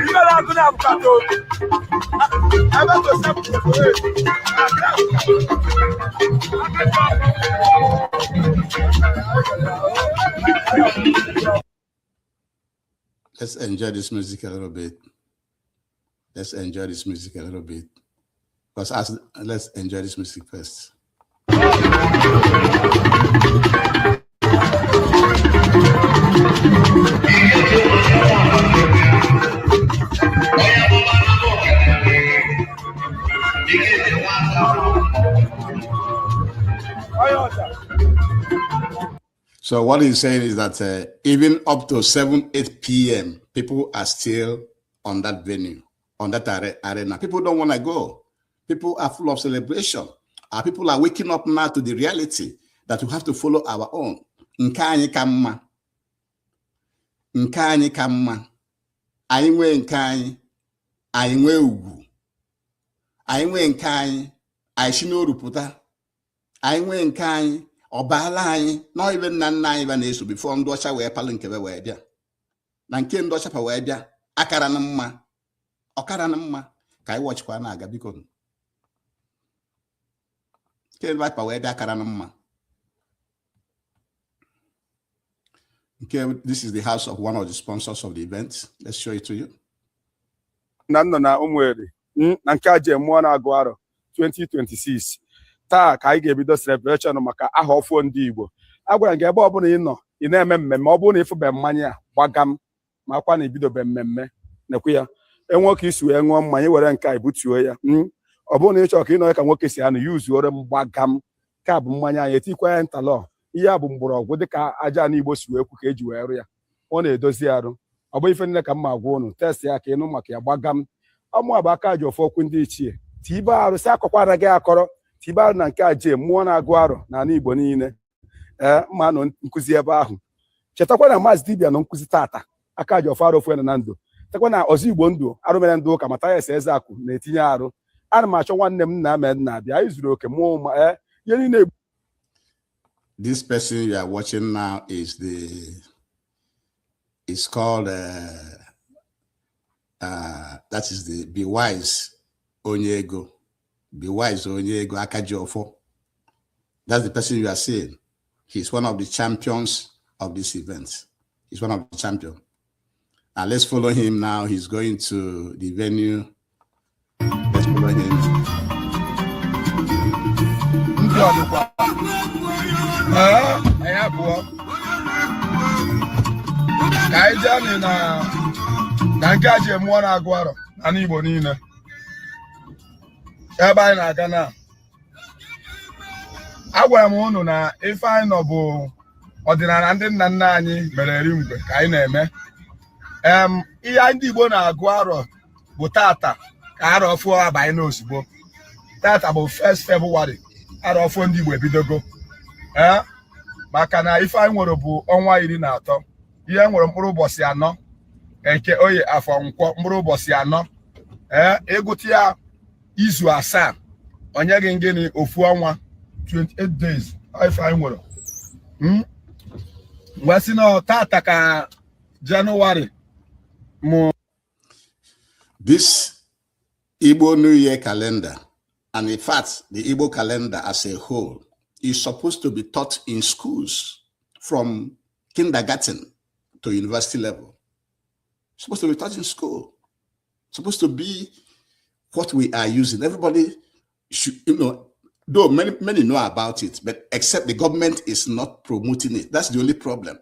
Ibe na-agụ na abụkata obi. Ebe to seven to eight. Na crowd.
Let's enjoy this music a little bit. Let's enjoy this music a little bit. Because as let's enjoy this music first.
Onye ọcha.
So what he's saying is that even up to 7, 8 p.m., people are still on that venue, on that arena. People don't want to go. People are full of celebration. Our people are waking up now to the reality that we have to follow our own. Nke anyị ka mma. Nke anyị ka mma. Anyị nwee nke anyị, anyị nwee ugwu. Anyị nwee nke anyị, anyị si n'oru pụta. Anyị nwee nke anyị, ọ baala anyị nọ ibe nna nna anyị ba na-eso before ndị ọcha wee palụ nkebe wee bịa. Na nke ndị ọcha pa wee bịa, akara na mma, ọkara na mma ka anyị wọchikwa na-aga, biko. Nke ndị pa wee bịa akara na mma. Okay, this is the house of one of the sponsors of the event. Let's show it to you.
Na nọ na Ụmụeri na nke a ji emụọ na-agụ arọ 2026. Taa ka anyị ga-ebido celebration maka aha ọfụọ ndị Igbo. A gwara m gị, ebe ọbụla ị nọ ị na-eme mmemme, ọ bụrụ na ịfụbe mmanya a gbagam ma akwa na ibidobe mmemme, nekwu ya enwe ka isi wee ṅụọ mmanya were nke a ebutuo ya. Ọ bụrụ na ị chọrọ ka ị nọ ka nwoke si anụ ya uzuore m gbagam. Nke a bụ mmanya anyị etikwa ya ntalọ. Ihe a bụ mgbọrọgwụ dịka aja ana Igbo si wee kwu ka eji wee rụ ya. Ọ na-edozi arụ. Ọ bụ ife niile ka m ma gwa unu test ya ka ịnụ maka ya gbagam. Ọmụ bụ aka ji ofe okwu ndị ichie tibe arụ si akọkwara gị akọrọ tibe arụ na nke a jee mmụọ na-agụ arọ n'ala Igbo niile. Ee, mma nọ nkụzi ebe ahụ. Chetakwa na Maazị Dibịa nọ nkụzi tata, aka ji ofe arụ ofu na ndụ. Chetakwa na ọzọ Igbo ndụ arụ mere ndị ụka Mathias Ezeaku na-etinye arụ. Ana m achọ nwanne m nna mee nna bịa, anyị zuru oke mụọ ma ee ihe niile.
This person you are watching now is called that is the Be Wise Onyego. Be Wise Onyego Akajiofo. That's the person you are seeing. He's one of the champions of this event. He's one of the champions. And let's follow him now. He's going to the venue. Let's follow him.
Ndị ọdịkwa ee, anyị abụọ ka anyị jee nị na nke a ji emụọ na-agụ arọ n'ala Igbo niile. Ebe anyị na-aga na Agwara m unu na ife anyị nọ bụ ọdịnala ndị nna nna anyị mere eri mgbe ka anyị na-eme. Ihe ndị Igbo na-agụ arọ bụ tata ka arọ ọfụọ abanye n'ozugbo. Tata bụ 1st February, arọ ọfụọ ndị Igbo ebidogo. Ee, maka na ife anyị nwere bụ ọnwa 13, ihe nwere mkpụrụ ụbọchị 4, Eke, Oye, Afọ, Nkwọ, mkpụrụ ụbọchị 4. Ee, ịgụta ya izu 7, onye gị gịnị? Ofu ọnwa, 28 days. Ife anyị nwere wee sị na tata ka Jenụwarị mụ.
This Igbo New Year calendar, and in fact, the Igbo calendar as a whole, is supposed to be taught in schools from kindergarten to university level. Supposed to be taught in school. Supposed to be what we are using. Everybody should, though many, many know about it, but except the government is not promoting it. That's the only problem.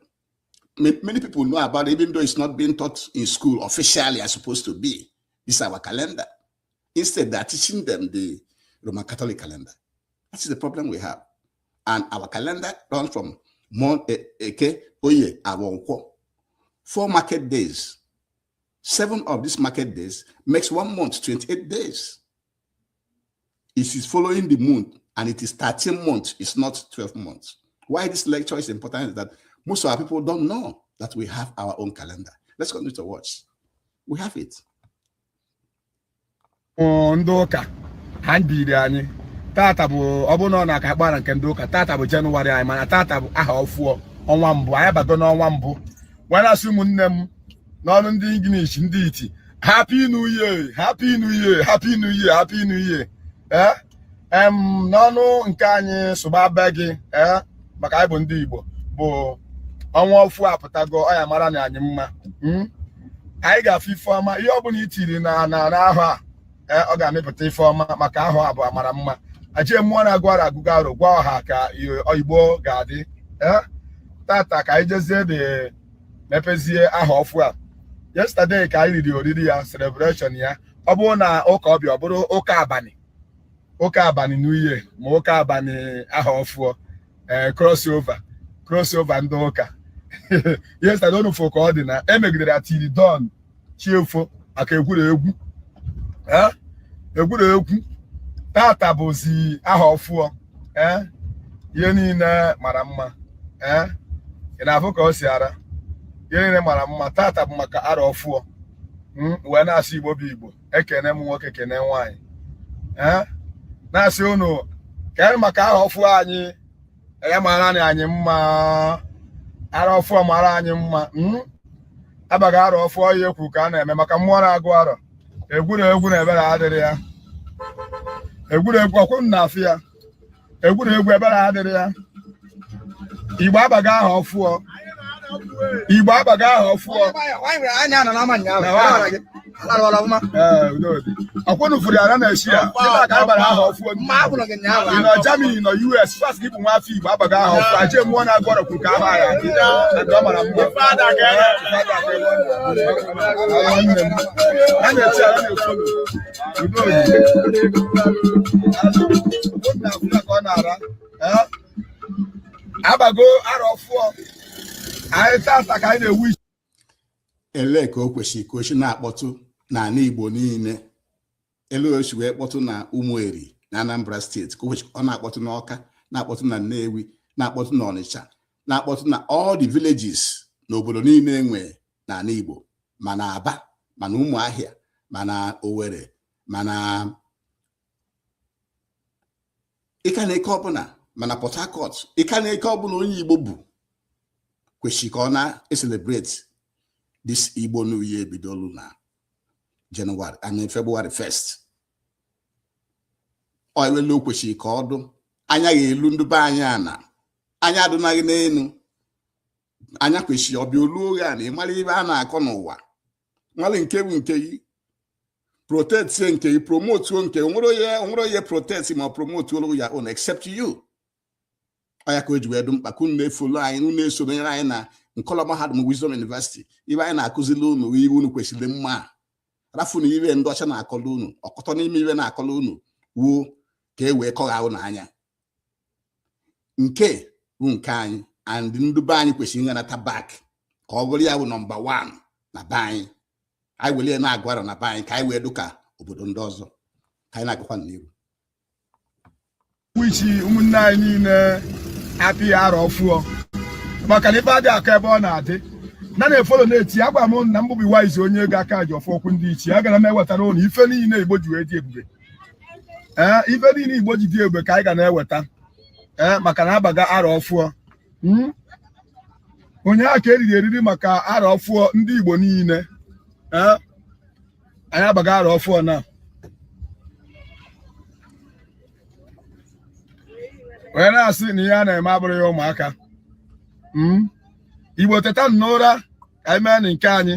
Many people know about it, even though it's not being taught in school officially as supposed to be. This is our calendar. Instead, they're teaching them the Roman Catholic calendar. That's the problem we have. And our calendar runs from Eke, Oye, Afọ, Nkwo. 4 market days. 7 of these market days makes 1 month, 28 days. It is following the moon, and it is 13 months. It's not 12 months. Why this lecture is important is that most of our people don't know that we have our own calendar. Let's continue to watch. We have it.
Ndị ụka ha biri anyị tata bụ ọ bụrụ na ọ na-aka akpara nke ndị ụka, tata bụ Jenụwarị anyị, mana tata bụ aha ọfụọ, ọnwa mbụ. Anyị bago n'ọnwa mbụ. Wee na-asị ụmụnne m n'ọnụ ndị English, ndị iti, "Happy New Year, Happy New Year, Happy New Year, Happy New Year." Ee, em n'ọnụ nke anyị sụba be gị, ee, maka anyị bụ ndị Igbo, bụ ọnwa ọfụ apụtago. Ọ ya mara na anyị mma. Anyị ga-afụ ife ọma. Ihe ọbụla itiri na na n'ahụ a, ee, ọ ga-amịpụta ife ọma, maka ahụ a bụ amara mma. Ajie mmụọ na-agụ ara agụgụ arụ gwa ọha ka Igbo ga-adị. Ee, tata ka anyị jezie dị mepezie aha ọfụ a. Yesterday ka anyị riri oriri ya, celebration ya. Ọ bụrụ na ụka ọbịa, ọ bụrụ ụka abalị, ụka abalị New Year, ma ụka abalị aha ọfụọ, ee, crossover, crossover ndị ụka. Yesterday unu fụ ka ọ dị na emegidere ya till dawn, chiefo, maka egwuregwu, ee, egwuregwu. Tata bụzi aha ọfụọ. Ee, ihe niile mara mma. Ee, ị na-afụ ka o si ara, ihe niile mara mma. Tata bụ maka arọ ọfụọ. Wee na-asị Igbo bụ Igbo, ekene m nwoke, kene nwaanyị, ee, na-asị unu kee maka aha ọfụọ anyị. Ya mara anyị mma, arọ ọfụọ mara anyị mma. Abaghị arọ ọfụọ, ihe ekwu ka a na-eme maka mmụọ na-agụ arọ. Egwuregwu na ebere adịrị ya. Egwuregwu ọkwụ m na-afụ ya, egwuregwu ebere adịrị ya. Igbo abaghị aha ọfụọ. Igbo abaghị aha ọfụọ. Ee, udo dị. Ọkwụnụ fụrụ ya na-eshi ya ebe a ka anyị bara aha ọfụọ. Ị nọ Germany, nọ US, fast gị bụ nwa afọ Igbo, abaghị aha ọfụọ. Aje mmụọ na-agụ ọrọ kwuru ka aha ya adị na ọ mara mma. Nwanne m a na-echi ya na-efolo. Udo dị. Ka ọ na-ara. Ee, abago arọ ọfụọ anyị tata ka anyị na-ewu.
Elee ka o kwesịrị ka o si na-akpọtụ n'ala Igbo niile? Elu o si wee kpọtụ na Ụmụeri na Anambra Steeti, ka o kwesịrị ọ na-akpọtụ n'Ọka, na-akpọtụ na Nnewi, na-akpọtụ na Ọnịcha, na-akpọtụ na all the villages n'obodo niile enwe n'ala Igbo, ma na Aba, ma na Ụmụahịa, ma na Owerri, ma na ịka na eke ọbụla, ma na Port Harcourt, ịka na eke ọbụla onye Igbo bụ kwesịrị ka ọ na-celebrate this Igbo New Year ebidolu na January, I mean February 1st. Ọ ewelu o kwesịrị ka ọ dụ anya ga-elu ndị be anyị ana anya adụnaghị n'elu anya kwesịrị ọbịa olu oge a na ịmara ibe a na-akọ n'ụwa, mara nke bụ nke gị, protect nke gị, promote nke onwere onye protect ma promote ya own except you. Ọ ya ka o ji wee dị mkpa ka unu na-efolo anyị, unu na-esonyere anyị na Nkọlọ Mahadum Wisdom University. Ibe anyị na-akụzili unu, iwe unu kwesịrị mma rafu na iwe ndị ọcha na-akọlụ unu ọkọtọ n'ime iwe na-akọlụ unu wuo ka e wee kọgha unu anya. Nke bụ nke anyị and ndị be anyị kwesịrị ịnata back ka ọ bụrụ ya bụ number one na be anyị. Anyị were ya na-agụ arọ na be anyị ka anyị wee dụka obodo ndị ọzọ ka anyị na-agakwa n'iru.
Wish ụmụnne anyị niile happy arọ ọfụọ, maka na ife adị akọ ebe ọ na-adị na na-efollow na-eti agwa m na mbụbi wise onye ego aka ji ọfọ okwu ndị ichie. Agara m ewetara ụnụ ife niile Igbo ji wee dị ebube. Ee, ife niile Igbo ji dị ebube ka anyị ga na-eweta. Ee, maka na abaga arọ ọfụọ. Ụnyaahụ ka eriri eriri maka arọ ọfụọ ndị Igbo niile. Ee, anyị abaga arọ ọfụọ na wee na-asị na ihe a na-eme abụrụ ya ụmụaka. Igbo, teta n'ụra ka anyị mee nke anyị.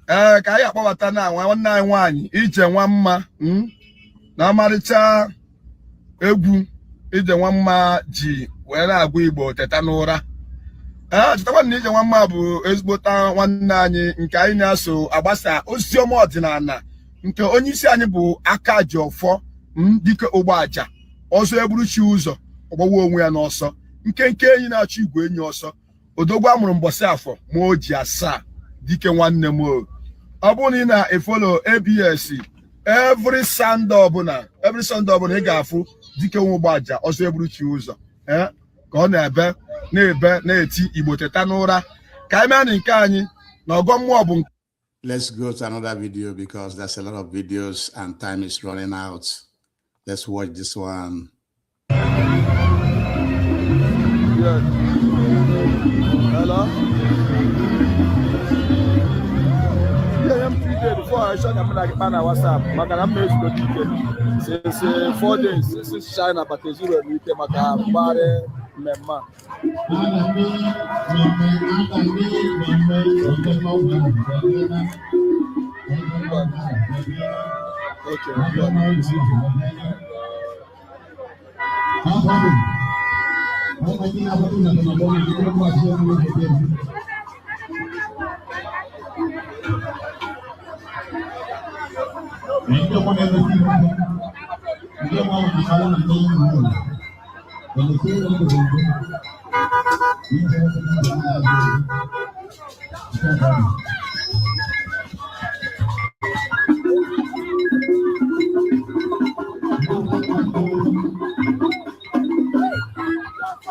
Ee, ka anyị akpọbata na nwanne anyị nwaanyị Ije Nwa Mma na ọmarịcha egwu Ije Nwa Mma ji wee na-agwa Igbo teta n'ụra. Ee, chetakwa na Ije Nwa Mma bụ ezigbota nwanne anyị nke anyị na-aso agbasa ozi ọma ọdịnala nke onye isi anyị bụ aka ji ọfọ dike ụgbọaja ọzọ eburu chi ụzọ ọgbawa onwe ya n'ọsọ, nkenke enyi na-achọ igwe enyi ọsọ, odogwu amụrụ mbọsị afọ ma o ji asaa dike nwanne m. O ọ bụrụ na ị na-efollow ABS every Sunday ọbụla, every Sunday ọbụla, ị ga-afụ dike nwe ụgbọaja ọzọ eburu chi ụzọ ka ọ na-ebe na-ebe na-eti Igbo teta n'ụra ka anyị mee nke anyị na ọgọ mmụọ bụ.
Let's go to another video because there's a lot of videos and time is running out. Let's watch this one.
Yeah. Hello? Yeah, I'm 3 days before I shot them like na WhatsApp maka na m na-ezugote ike since 4 days since China bata ezuru m ike maka mgbagharị mmemme a. Okay, good.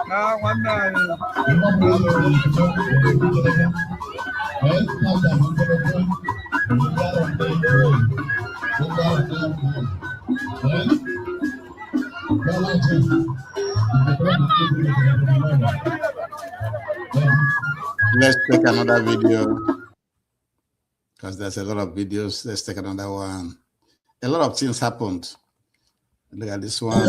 Na nwanne anyị.
Let's take another video because there's a lot of videos. Let's take another one. A lot of things happened. Look at this one.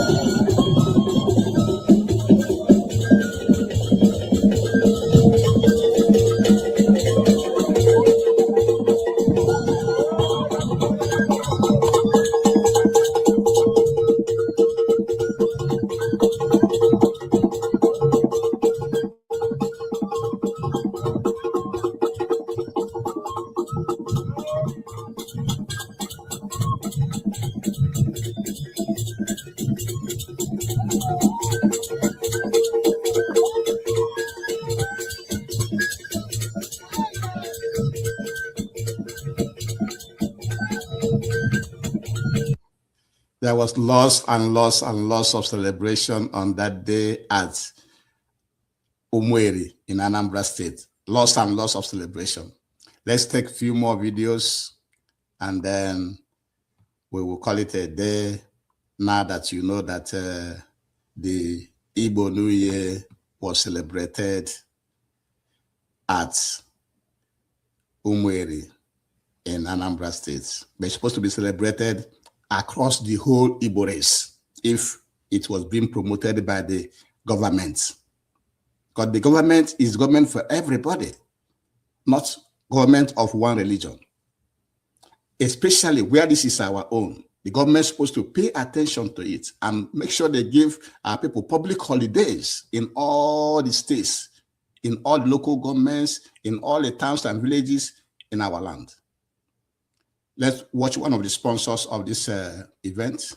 There was loss and loss and loss of celebration on that day at Umueri in Anambra State. Loss and loss of celebration. Let's take a few more videos and then we will call it a day now that you know that the Igbo New Year was celebrated at Umueri in Anambra State. But it's supposed to be celebrated across the whole Igbo race if it was being promoted by the government. Because the government is government for everybody, not government of one religion. Especially where this is our own. The government is supposed to pay attention to it and make sure they give our people public holidays in all the states, in all the local governments, in all the towns and villages in our land. Let's watch one of the sponsors of this event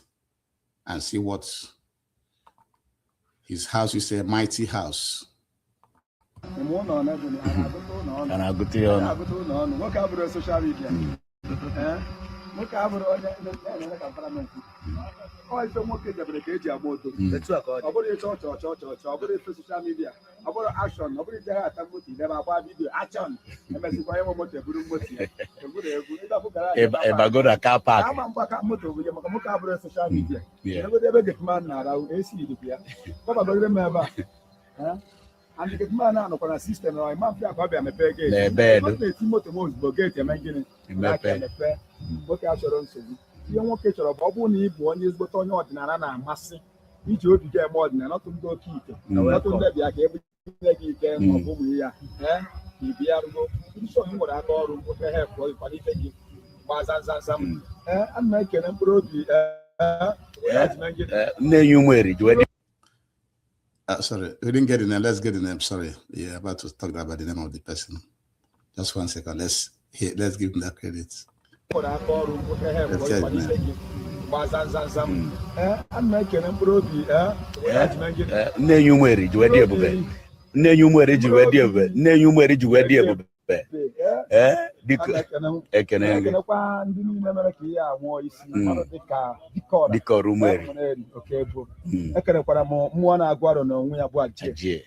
and see what His house is a mighty house.
Ime ụlọ ole bụ na a na-agụta ụlọ ọnụ?
A na-agụta ya
A
ọnụ.
Na-agụta ụlọ ọnụ. Nwoke abụrụ social media. Ee, nwoke abụrụ onye na-eme ka parliament. Ọ ife nwoke debere ka eji agba odo. Ọ bụrụ ịchọ chọọ chọọ chọọ chọọ, ọ bụrụ ife social media, ọ bụrụ action, ọ bụrụ ije ha ata moto, idebe agba video action, emezikwa onye nwe moto eburu moto ya eburu egwu ịdọpụ garage.
Ịbago na car park.
Ama mgbaka moto bụ ya maka nwoke abụrụ social media.
Yeah.
Ebe ebe gateman na-arahụ esi dịkwa ya kpọbagoro m ebe a. Eh? And gateman a nọkwa na system na ịma mfe akwa bịa mepee gate.
N'ebe edo.
Ọ na-eti moto m ozugbo gate eme gịnị?
Emepe.
Emepe. Nwoke a chọrọ nsogbu. Ihe nwoke chọrọ bụ ọ bụrụ na ị bụ onye ezigbote onye ọdịnala na-amasị iji obi gị eme ọdịnala ọtụ ndị oke ite ọtụ ndị bịa ka ebunye gị ike ma ọ bụ ụmụ ya ee ka ibi ya rụgo ndị chọọ nwere aka ọrụ nwoke ha pụọ kwalite gị gbaa zamzamzam. Ee, ana m ekele mkpụrụ obi ee
Eh, nne enyi Ụmụeri ji wee dị.
Sorry, we didn't get the name. Let's get the name. Sorry. Yeah, about to talk about the name of the person. Just one second. Let's hear, let's give him that credit.
Nwere aka ọrụ nwoke ha pụọ
Let's get the
kwalite
name.
gị gbaa zamzamzam. Ee, ana m ekele mkpụrụ obi ee.
Eh, nne enyi Ụmụeri ji wee dị ebube. Nne enyi Ụmụeri ji wee dị ebube. Nne enyi Ụmụeri ji wee dị ebube. Eh, biko ekene gị.
Ekenekwa ndị niile mere ka ihe a nwụọ isi mmadụ dịka dịkọra
Dịka ọrụ Ụmụeri.
Oke bụ ekenekwara m mmụọ na-agụ arụ n'onwe ya bụ Ajie.
Ajie.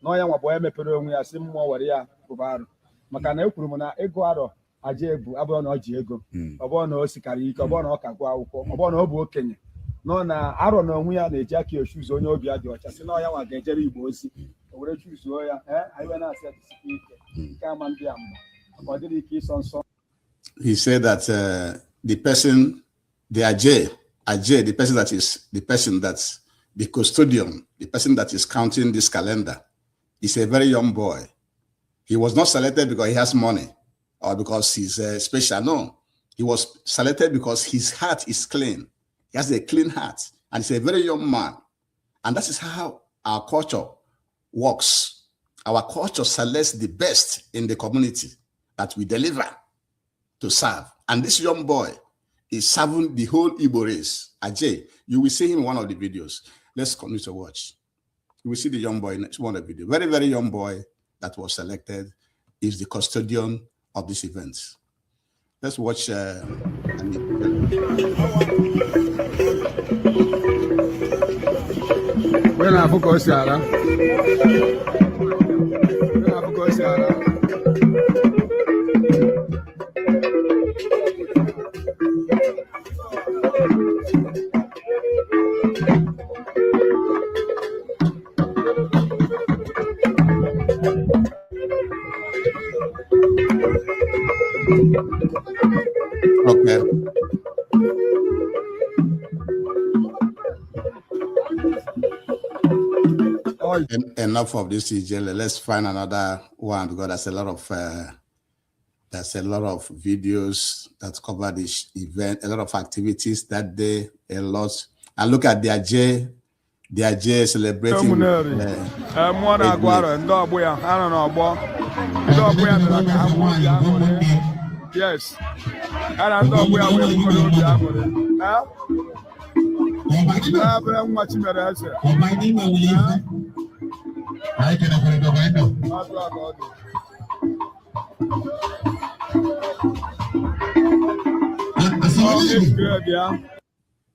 N'ọnya nwa bụ onye mepere onwe ya si mmụọ were ya bụba arụ maka na ekwuru m na ịgụ arọ aja ebu abụrụ na ọ ji ego, ọ bụrụ na o sikara ike, ọ bụrụ na ọ ka gụọ akwụkwọ, ọ bụrụ na ọ bụ okenye nọ na arọ na onwe ya na-eji aka echuzu onye obi ya dị ọcha si na ọya nwa ga-ejere Igbo ozi o were chuzuo ya. Ee, anyị wee na-asị ya jisikwa ike nke ama ndị a mgba maka ọ dịrị ike ịsọ nsọ.
He said that the person, the Ajay, Ajay, the person that is the person that's the custodian, the person that is counting this calendar, is a very young boy. He was not selected because he has money or because he's special. No, he was selected because his heart is clean. He has a clean heart, and he's a very young man. And that is how our culture works. Our culture selects the best in the community that we deliver to serve. And this young boy is serving the whole Igbo race. Ajay, you will see him in one of the videos. Let's continue to watch. You will see the young boy in one of the video. Very, very young boy that was selected is the custodian of this event. Let's watch.
Onye na-afụ ka o si ara, onye na-afụ ka o si ara.
Okay. Enough of this CGL. Let's find another one because there's a lot of videos that cover this event, a lot of activities that day, a lot. And look at the Ajay celebrating with
Ee, mmụọ na-agụ arọ ndị ọgbọ ya ha nọ n'ọgbọ ndị ọgbọ ya bịara ka ha nwee obi aṅụrị. Yes, ha na ndị ọgbọ ya wee nwere obi aṅụrị. Ee, ee, bere nwa Chimere eze. Atụ a ka ọ dị. Ọ ga-ejikere bịa.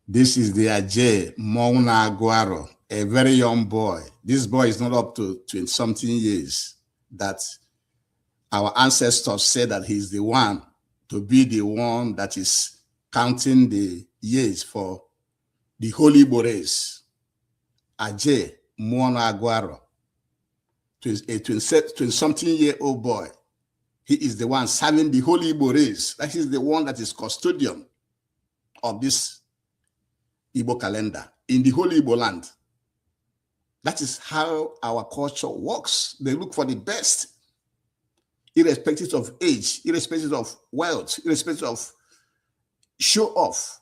This is the Ajay Mona Aguaro, a very young boy. This boy is not up to 20 something years. That our ancestors said that he's the one to be the one that is counting the years for the whole Igbo race. Ajay Mona Aguaro, a 20 something year old boy. He is the one serving the whole Igbo race. That is the one that is custodian of this Igbo calendar in the whole Igbo land. That is how our culture works. They look for the best, irrespective of age, irrespective of wealth, irrespective of show off.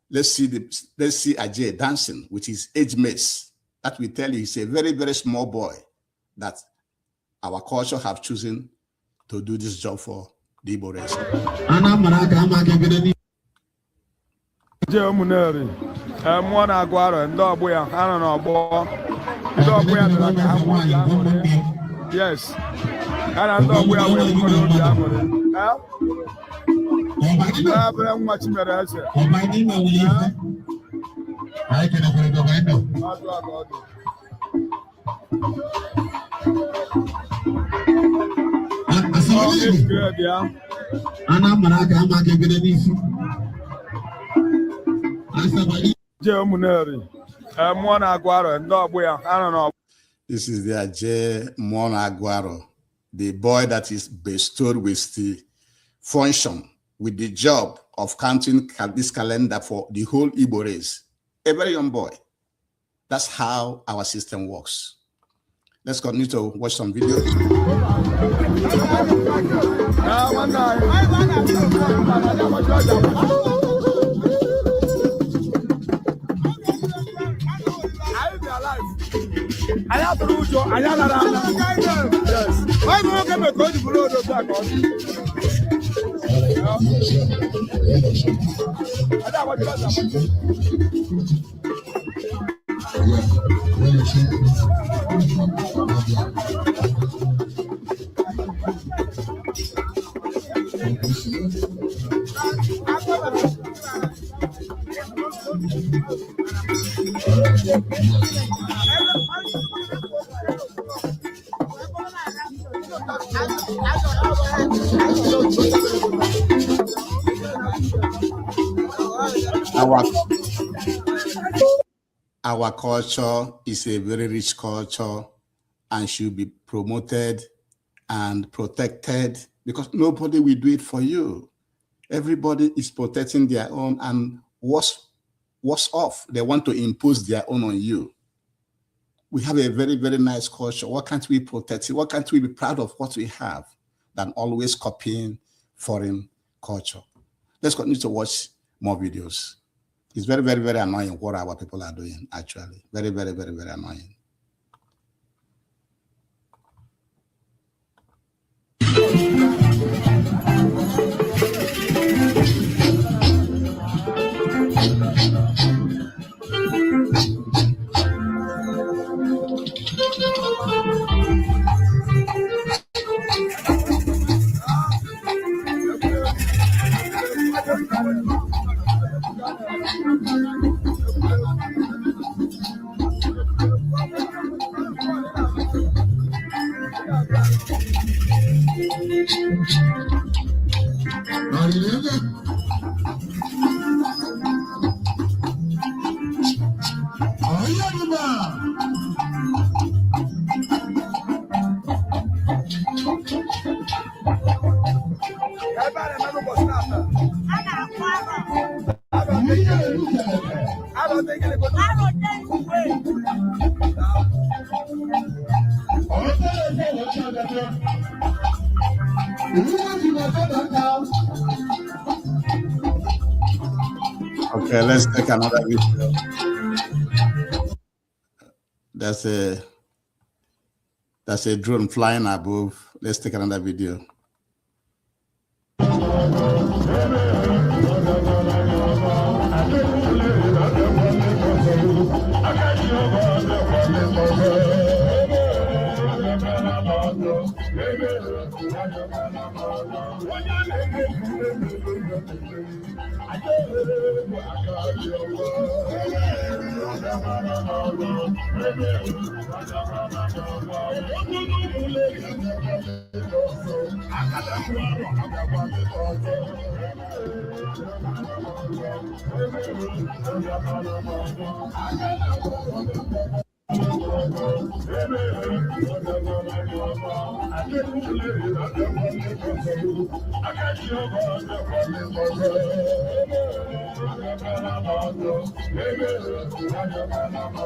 Let's see Ajay dancing with his age mates. That will tell you he's a very, very small boy that our culture have chosen to do this job for the Igbo race.
Anambra ka ama aka ebido n'ihe.
Jee Ụmụneri. Ee, mmụọ na-agụ arọ, ndị ọgbọ ya ha nọ n'ọgbọ, ndị ọgbọ ya bịara ka ha nwee obi aṅụrị. Yes, ha na ndị ọgbọ ya wee nwekọrọ obi aṅụrị. Ee, ee, bụrụ nwa Chimere eze. Ọdụ a ka ọ dị. Ọ fifth grade ya. Jee Ụmụneri. Ee, mmụọ na-agụ arọ, ndị ọgbọ ya ha nọ n'ọgbọ.
This is the Aje Mona Aguaro, the boy that is bestowed with the function, with the job of counting this calendar for the whole Igbo race. A very young boy. That's how our system works. Let's continue to watch some videos.
Ee, nwanne anyị. Anyị dị alive. Anyị atụrụ ụjọ, anyị anara ana. Yes. Onye bụ nwoke mere ka o ji bụrụ odo a ka ọ dị. Ada agbaji ọzọ agbaji.
Our culture is a very rich culture and should be promoted and protected because nobody will do it for you. Everybody is protecting their own, and what's off? They want to impose their own on you. We have a very, very nice culture. Why can't we protect it? Why can't we be proud of what we have than always copying foreign culture? Let's continue to watch more videos. It's very, very, very annoying what our people are doing, actually. Very, very, very, very annoying.
Ebe a na-eme n'ụbọchị taata. Arọ dị gịnị ka o-
Okay, let's take another video. That's a drone flying above. Let's take another video.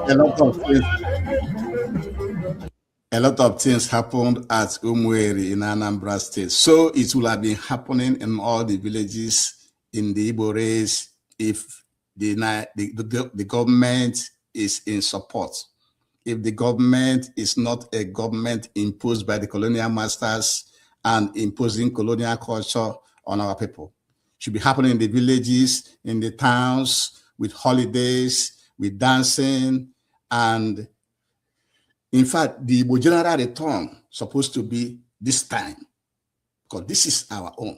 A lot of things, a lot of things happened at Umueri in Anambra State. So it will have been happening in all the villages in the Igbo race if the government is in support. If the government is not a government imposed by the colonial masters and imposing colonial culture on our people. Should be happening in the villages, in the towns. with holidays, with dancing, and in fact, the Igbo general return supposed to be this time, because this is our own.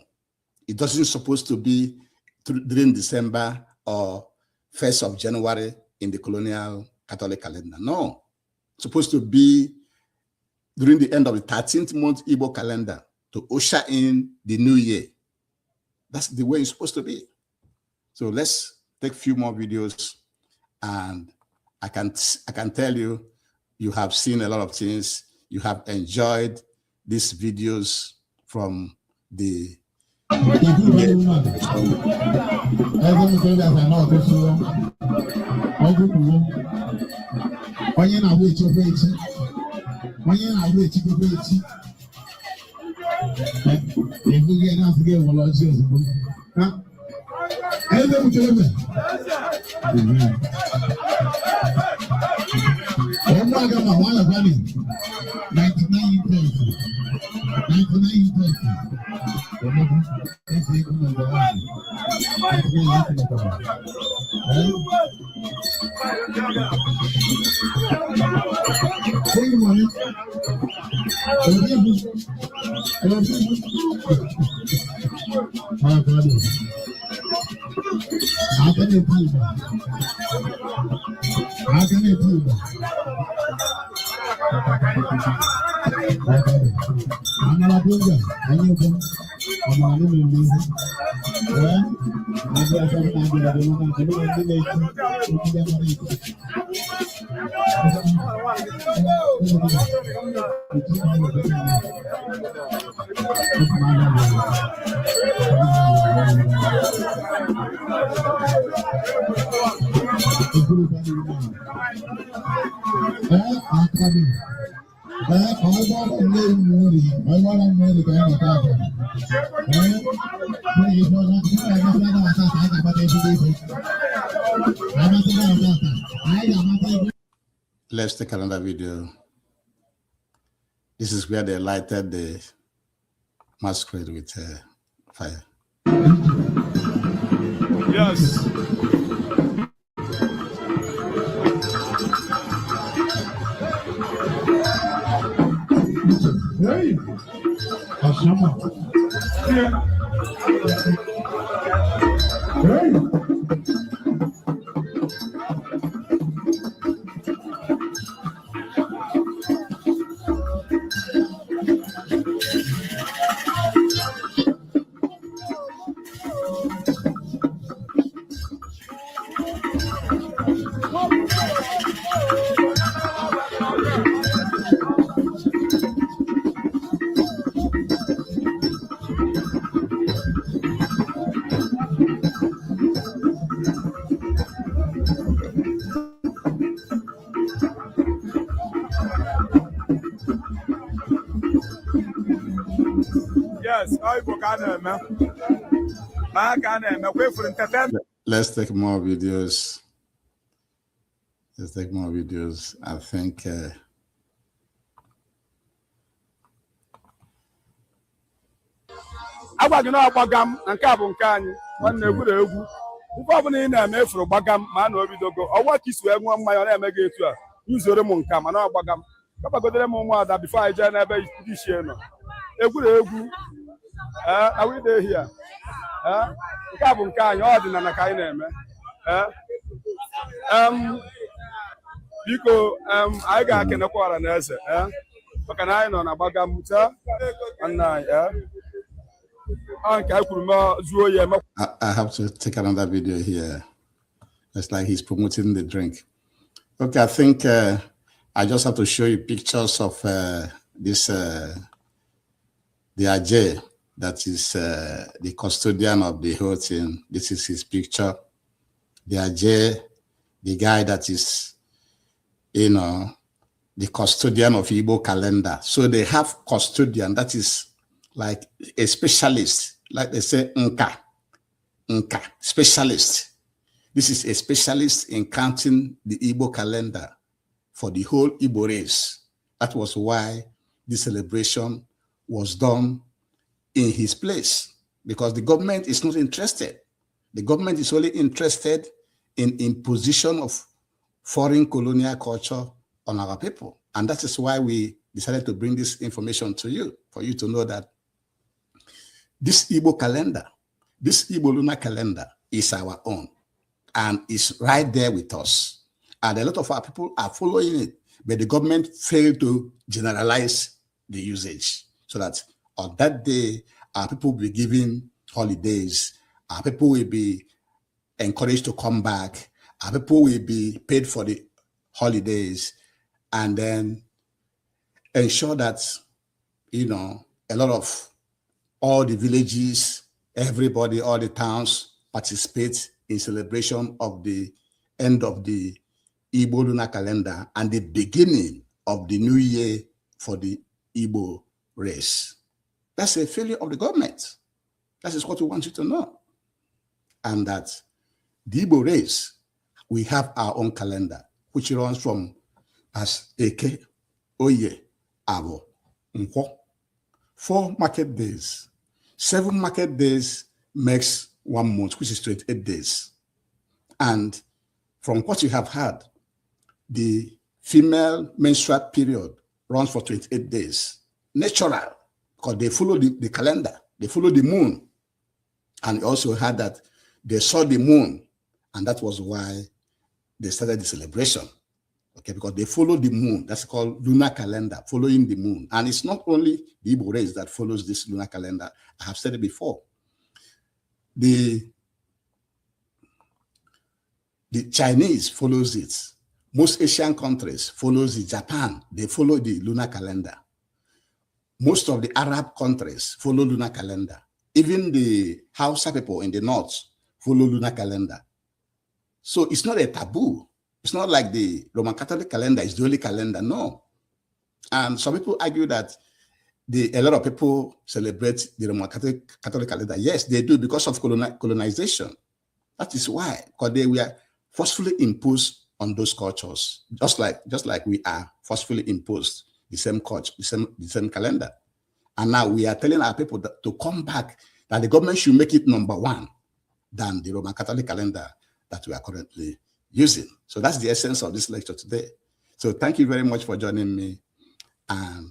It doesn't supposed to be during December or 1st of January in the colonial Catholic calendar. No, it's supposed to be during the end of the 13th month Igbo calendar to usher in the new year. That's the way it's supposed to be. So let's take a few more videos, and I can tell you, you have seen a lot of things. You have enjoyed these videos from the
Eze ntorobịa sị na ọgụsụwo ọgụkwuwo onye na-abụ echekwa echi onye na-abụ echikwekwa echi ebughị na-asị gị ewere ọjị ozugbo. Ha? Eze ntorobịa ụmụaka ma nwayọ gwanị 99 interest, 99 interest. Omegwu eze egwu number 1, 99 interest. Eh? Bring money. Obi Obi. Ah, God. Aka na-ebu igba. Aka na-ebu igba. Amara Bonga, anyị ụgwọ. Amara nínú ìlú ihu. Ee, abịa afọ m na-abịa abịa mana nke ndị na-eti ndị amara eti. Ee, akabi. Ee, ọgbara mmeri mmeri, ọgbara mmeri ka anyị nọta aka. Ee, mụ na ife ọzọ, mụ na ife ọzọ ata ata, anyị ga-agbata ezigbo ife. Amasị na ata ata, anyị ga-amata ebe.
Let's take another video. This is where they lighted the masquerade with fire.
Yes.
Hey! Osama. Hey!
Yes, ọ Igbo ka a na-eme ma ka a na-eme kwa efuru entertainment.
Let's take more videos. Let's take more videos. I think
Agwa gị na ọgbaga m na nke a bụ nke anyị nwanne egwuregwu ife ọbụla ị na-eme efuru gbaga m ma na obidogo ọgwa ka isi wee ṅụọ mmanya ọ na-eme gị etu a yuzoro m nka mana ọ gbaga m kabagodere m ụmụada before anyị jee n'ebe ndị ichie nọ egwuregwu ee awide ehi a ee nke a bụ nke anyị ọ ọdịnala ka anyị na-eme ee biko anyị ga-akenekwa ọra na eze ee maka na anyị nọ na gbaga m taa nwanne anyị ee ọ nke anyị kwuru mee zuo ya eme.
I have to take another video here. It's like he's promoting the drink. Okay, I think I just have to show you pictures of this the Ajay that is the custodian of the whole thing. This is his picture. The Ajay, the guy that is the custodian of Igbo calendar. So they have custodian that is like a specialist, like they say, Nka, Nka, specialist. This is a specialist in counting the Igbo calendar for the whole Igbo race. That was why this celebration was done in his place, because the government is not interested. The government is only interested in imposition of foreign colonial culture on our people. And that is why we decided to bring this information to you, for you to know that this Igbo calendar, this Igbo lunar calendar is our own and is right there with us. And a lot of our people are following it, but the government failed to generalize the usage so that on that day, our people will be given holidays, our people will be encouraged to come back, our people will be paid for the holidays, and then ensure that, a lot of all the villages, everybody, all the towns participate in celebration of the end of the Igbo lunar calendar and the beginning of the new year for the Igbo race. That's a failure of the government. That is what we want you to know. And that the Igbo race, we have our own calendar, which runs from as Eke, Oye, Avo, Nkwo. 4 market days. 7 market days makes 1 month, which is 28 days. And from what you have heard, the female menstrual period runs for 28 days. Natural, because they follow the calendar, they follow the moon. And you also heard that they saw the moon, and that was why they started the celebration. Okay, because they follow the moon. That's called lunar calendar, following the moon. And it's not only the Igbo race that follows this lunar calendar. I have said it before. The Chinese follows it. Most Asian countries follows it. Japan, they follow the lunar calendar. Most of the Arab countries follow lunar calendar. Even the Hausa people in the north follow lunar calendar. So it's not a taboo. It's not like the Roman Catholic calendar is the only calendar. No. And some people argue that a lot of people celebrate the Roman Catholic calendar. Yes, they do, because of colonization. That is why, because they were forcefully imposed on those cultures, just like we are forcefully imposed the same culture, the same calendar. And now we are telling our people that to come back, that the government should make it number one than the Roman Catholic calendar that we are currently using. So that's the essence of this lecture today. So thank you very much for joining me. And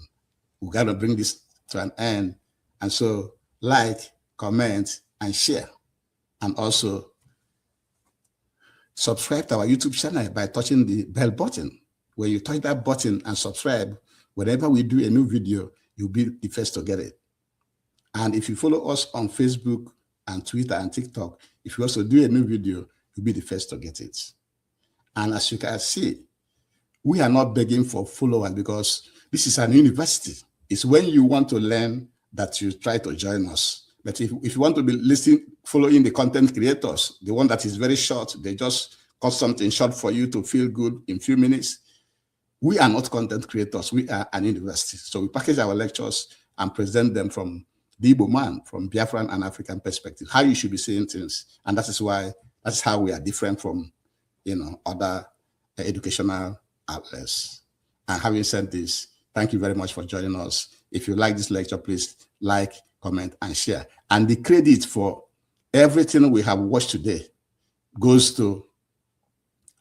we're going to bring this to an end. And so like, comment, and share. And also subscribe to our YouTube channel by touching the bell button. When you touch that button and subscribe, whenever we do a new video, you'll be the first to get it. And if you follow us on Facebook and Twitter and TikTok, if you also do a new video, you'll be the first to get it. And as you can see, we are not begging for followers because this is an university. It's when you want to learn that you try to join us. But if you want to be listening, following the content creators, the one that is very short, they just cut something short for you to feel good in few minutes. We are not content creators. We are an university. So we package our lectures and present them from the Igbo man, from Biafran and African perspective, how you should be seeing things. And that is why, that's how we are different from, other educational outlets. And having said this, thank you very much for joining us. If you like this lecture, please like, comment, and share. And the credit for everything we have watched today goes to,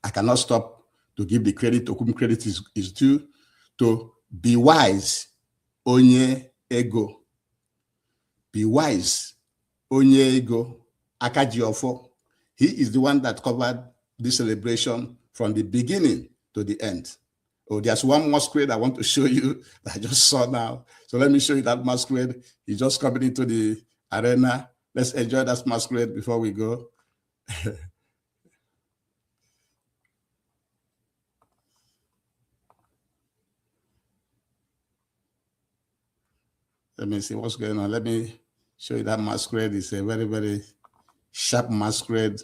I cannot stop to give the credit to whom credit is due, to Be Wise Onye Ego. Be Wise Onye Ego Akajiofo. He is the one that covered this celebration from the beginning to the end. Oh, there's one masquerade I want to show you that I just saw now. So let me show you that masquerade. He's just coming into the arena. Let's enjoy that masquerade before we go. Let me see what's going on. Let me show you that masquerade. It's a very, very sharp masquerade.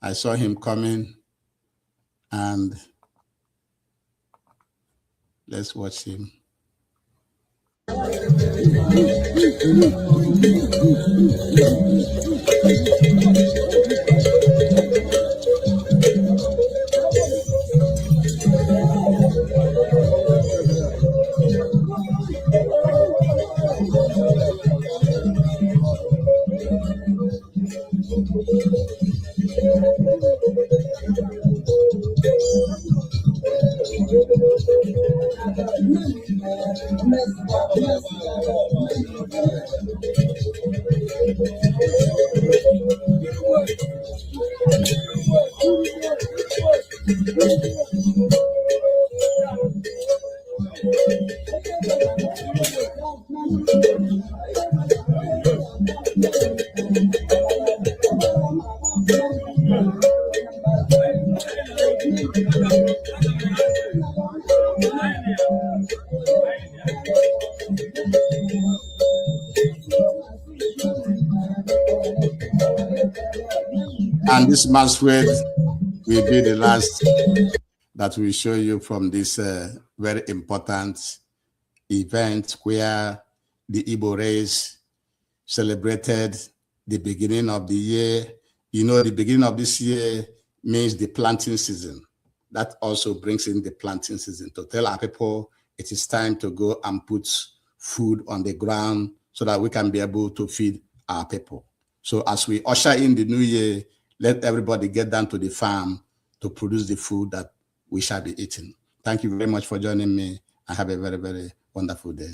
I saw him coming, and let's watch him. And this masquerade will be the last that we show you from this very important event where the Igbo race celebrated the beginning of the year. The beginning of this year means the planting season. That also brings in the planting season to tell our people it is time to go and put food on the ground so that we can be able to feed our people. So as we usher in the new year, let everybody get down to the farm to produce the food that we shall be eating. Thank you very much for joining me and have a very, very wonderful day.